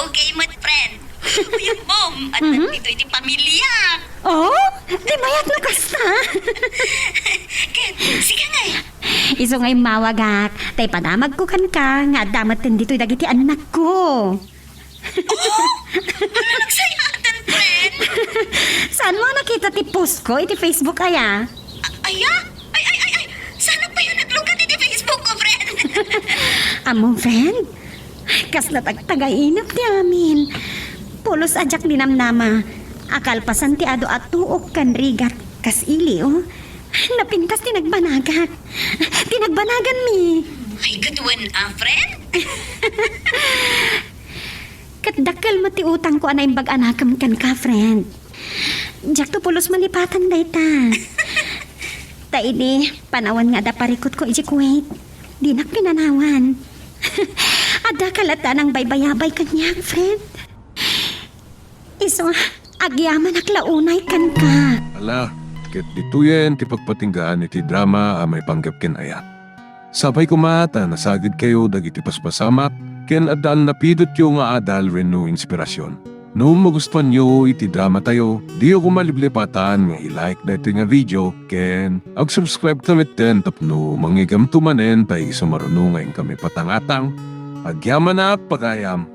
Okay met, friend. Uy, Mom, adda Mhm. ditoy ti pamilya. Oh? Di mayat no kasta? Ket, sige ngay. Isu nga immawagak, ta ipadamagko kenka nga adda metten ditoy dagiti annakko. Oh? Hala, nagsayaatan, friend. Saan mo nakita ti post ko iti Facebook, aya? A-, aya? Ay, ay, ay, ay! Saan pay a naglukat iti Facebook ko, friend? Ammom, friend? Kasla tagtagainep ti amin. Pulos a diak dinamdama a kalpasan ti adu a tuok ken rigat kas ili, oh. Napintas ti nagbanagak. Ti nagbanaganmi. Ay, gaduan a, friend? Ket dakkel met ti utangko a naimbag a nakem kenka, friend. Diakto pulos malipatan dayta. Ta idi panawen nga adda parikutko idiay Kuwait, dinak pinanawan. Addaka latta a nangbaybayabay kaniak, friend. Isu, agyamanak la unay kenka. Ala, ket ditoyen ti pagpatinggaan iti drama a maipanggep ken ayat. Sapay koma ta nasagidkayo dagiti paspasamak ken adda a napidotyo nga adal wenno inspirasyon. No magustuanyo iti dramatayo, diyo koma liplipatan nga i-like daytoy nga video ken ag-subscribe ta metten tapno mangigamto manen pay isu maruno nga inkami patangatang. Agyamanak, pagayam!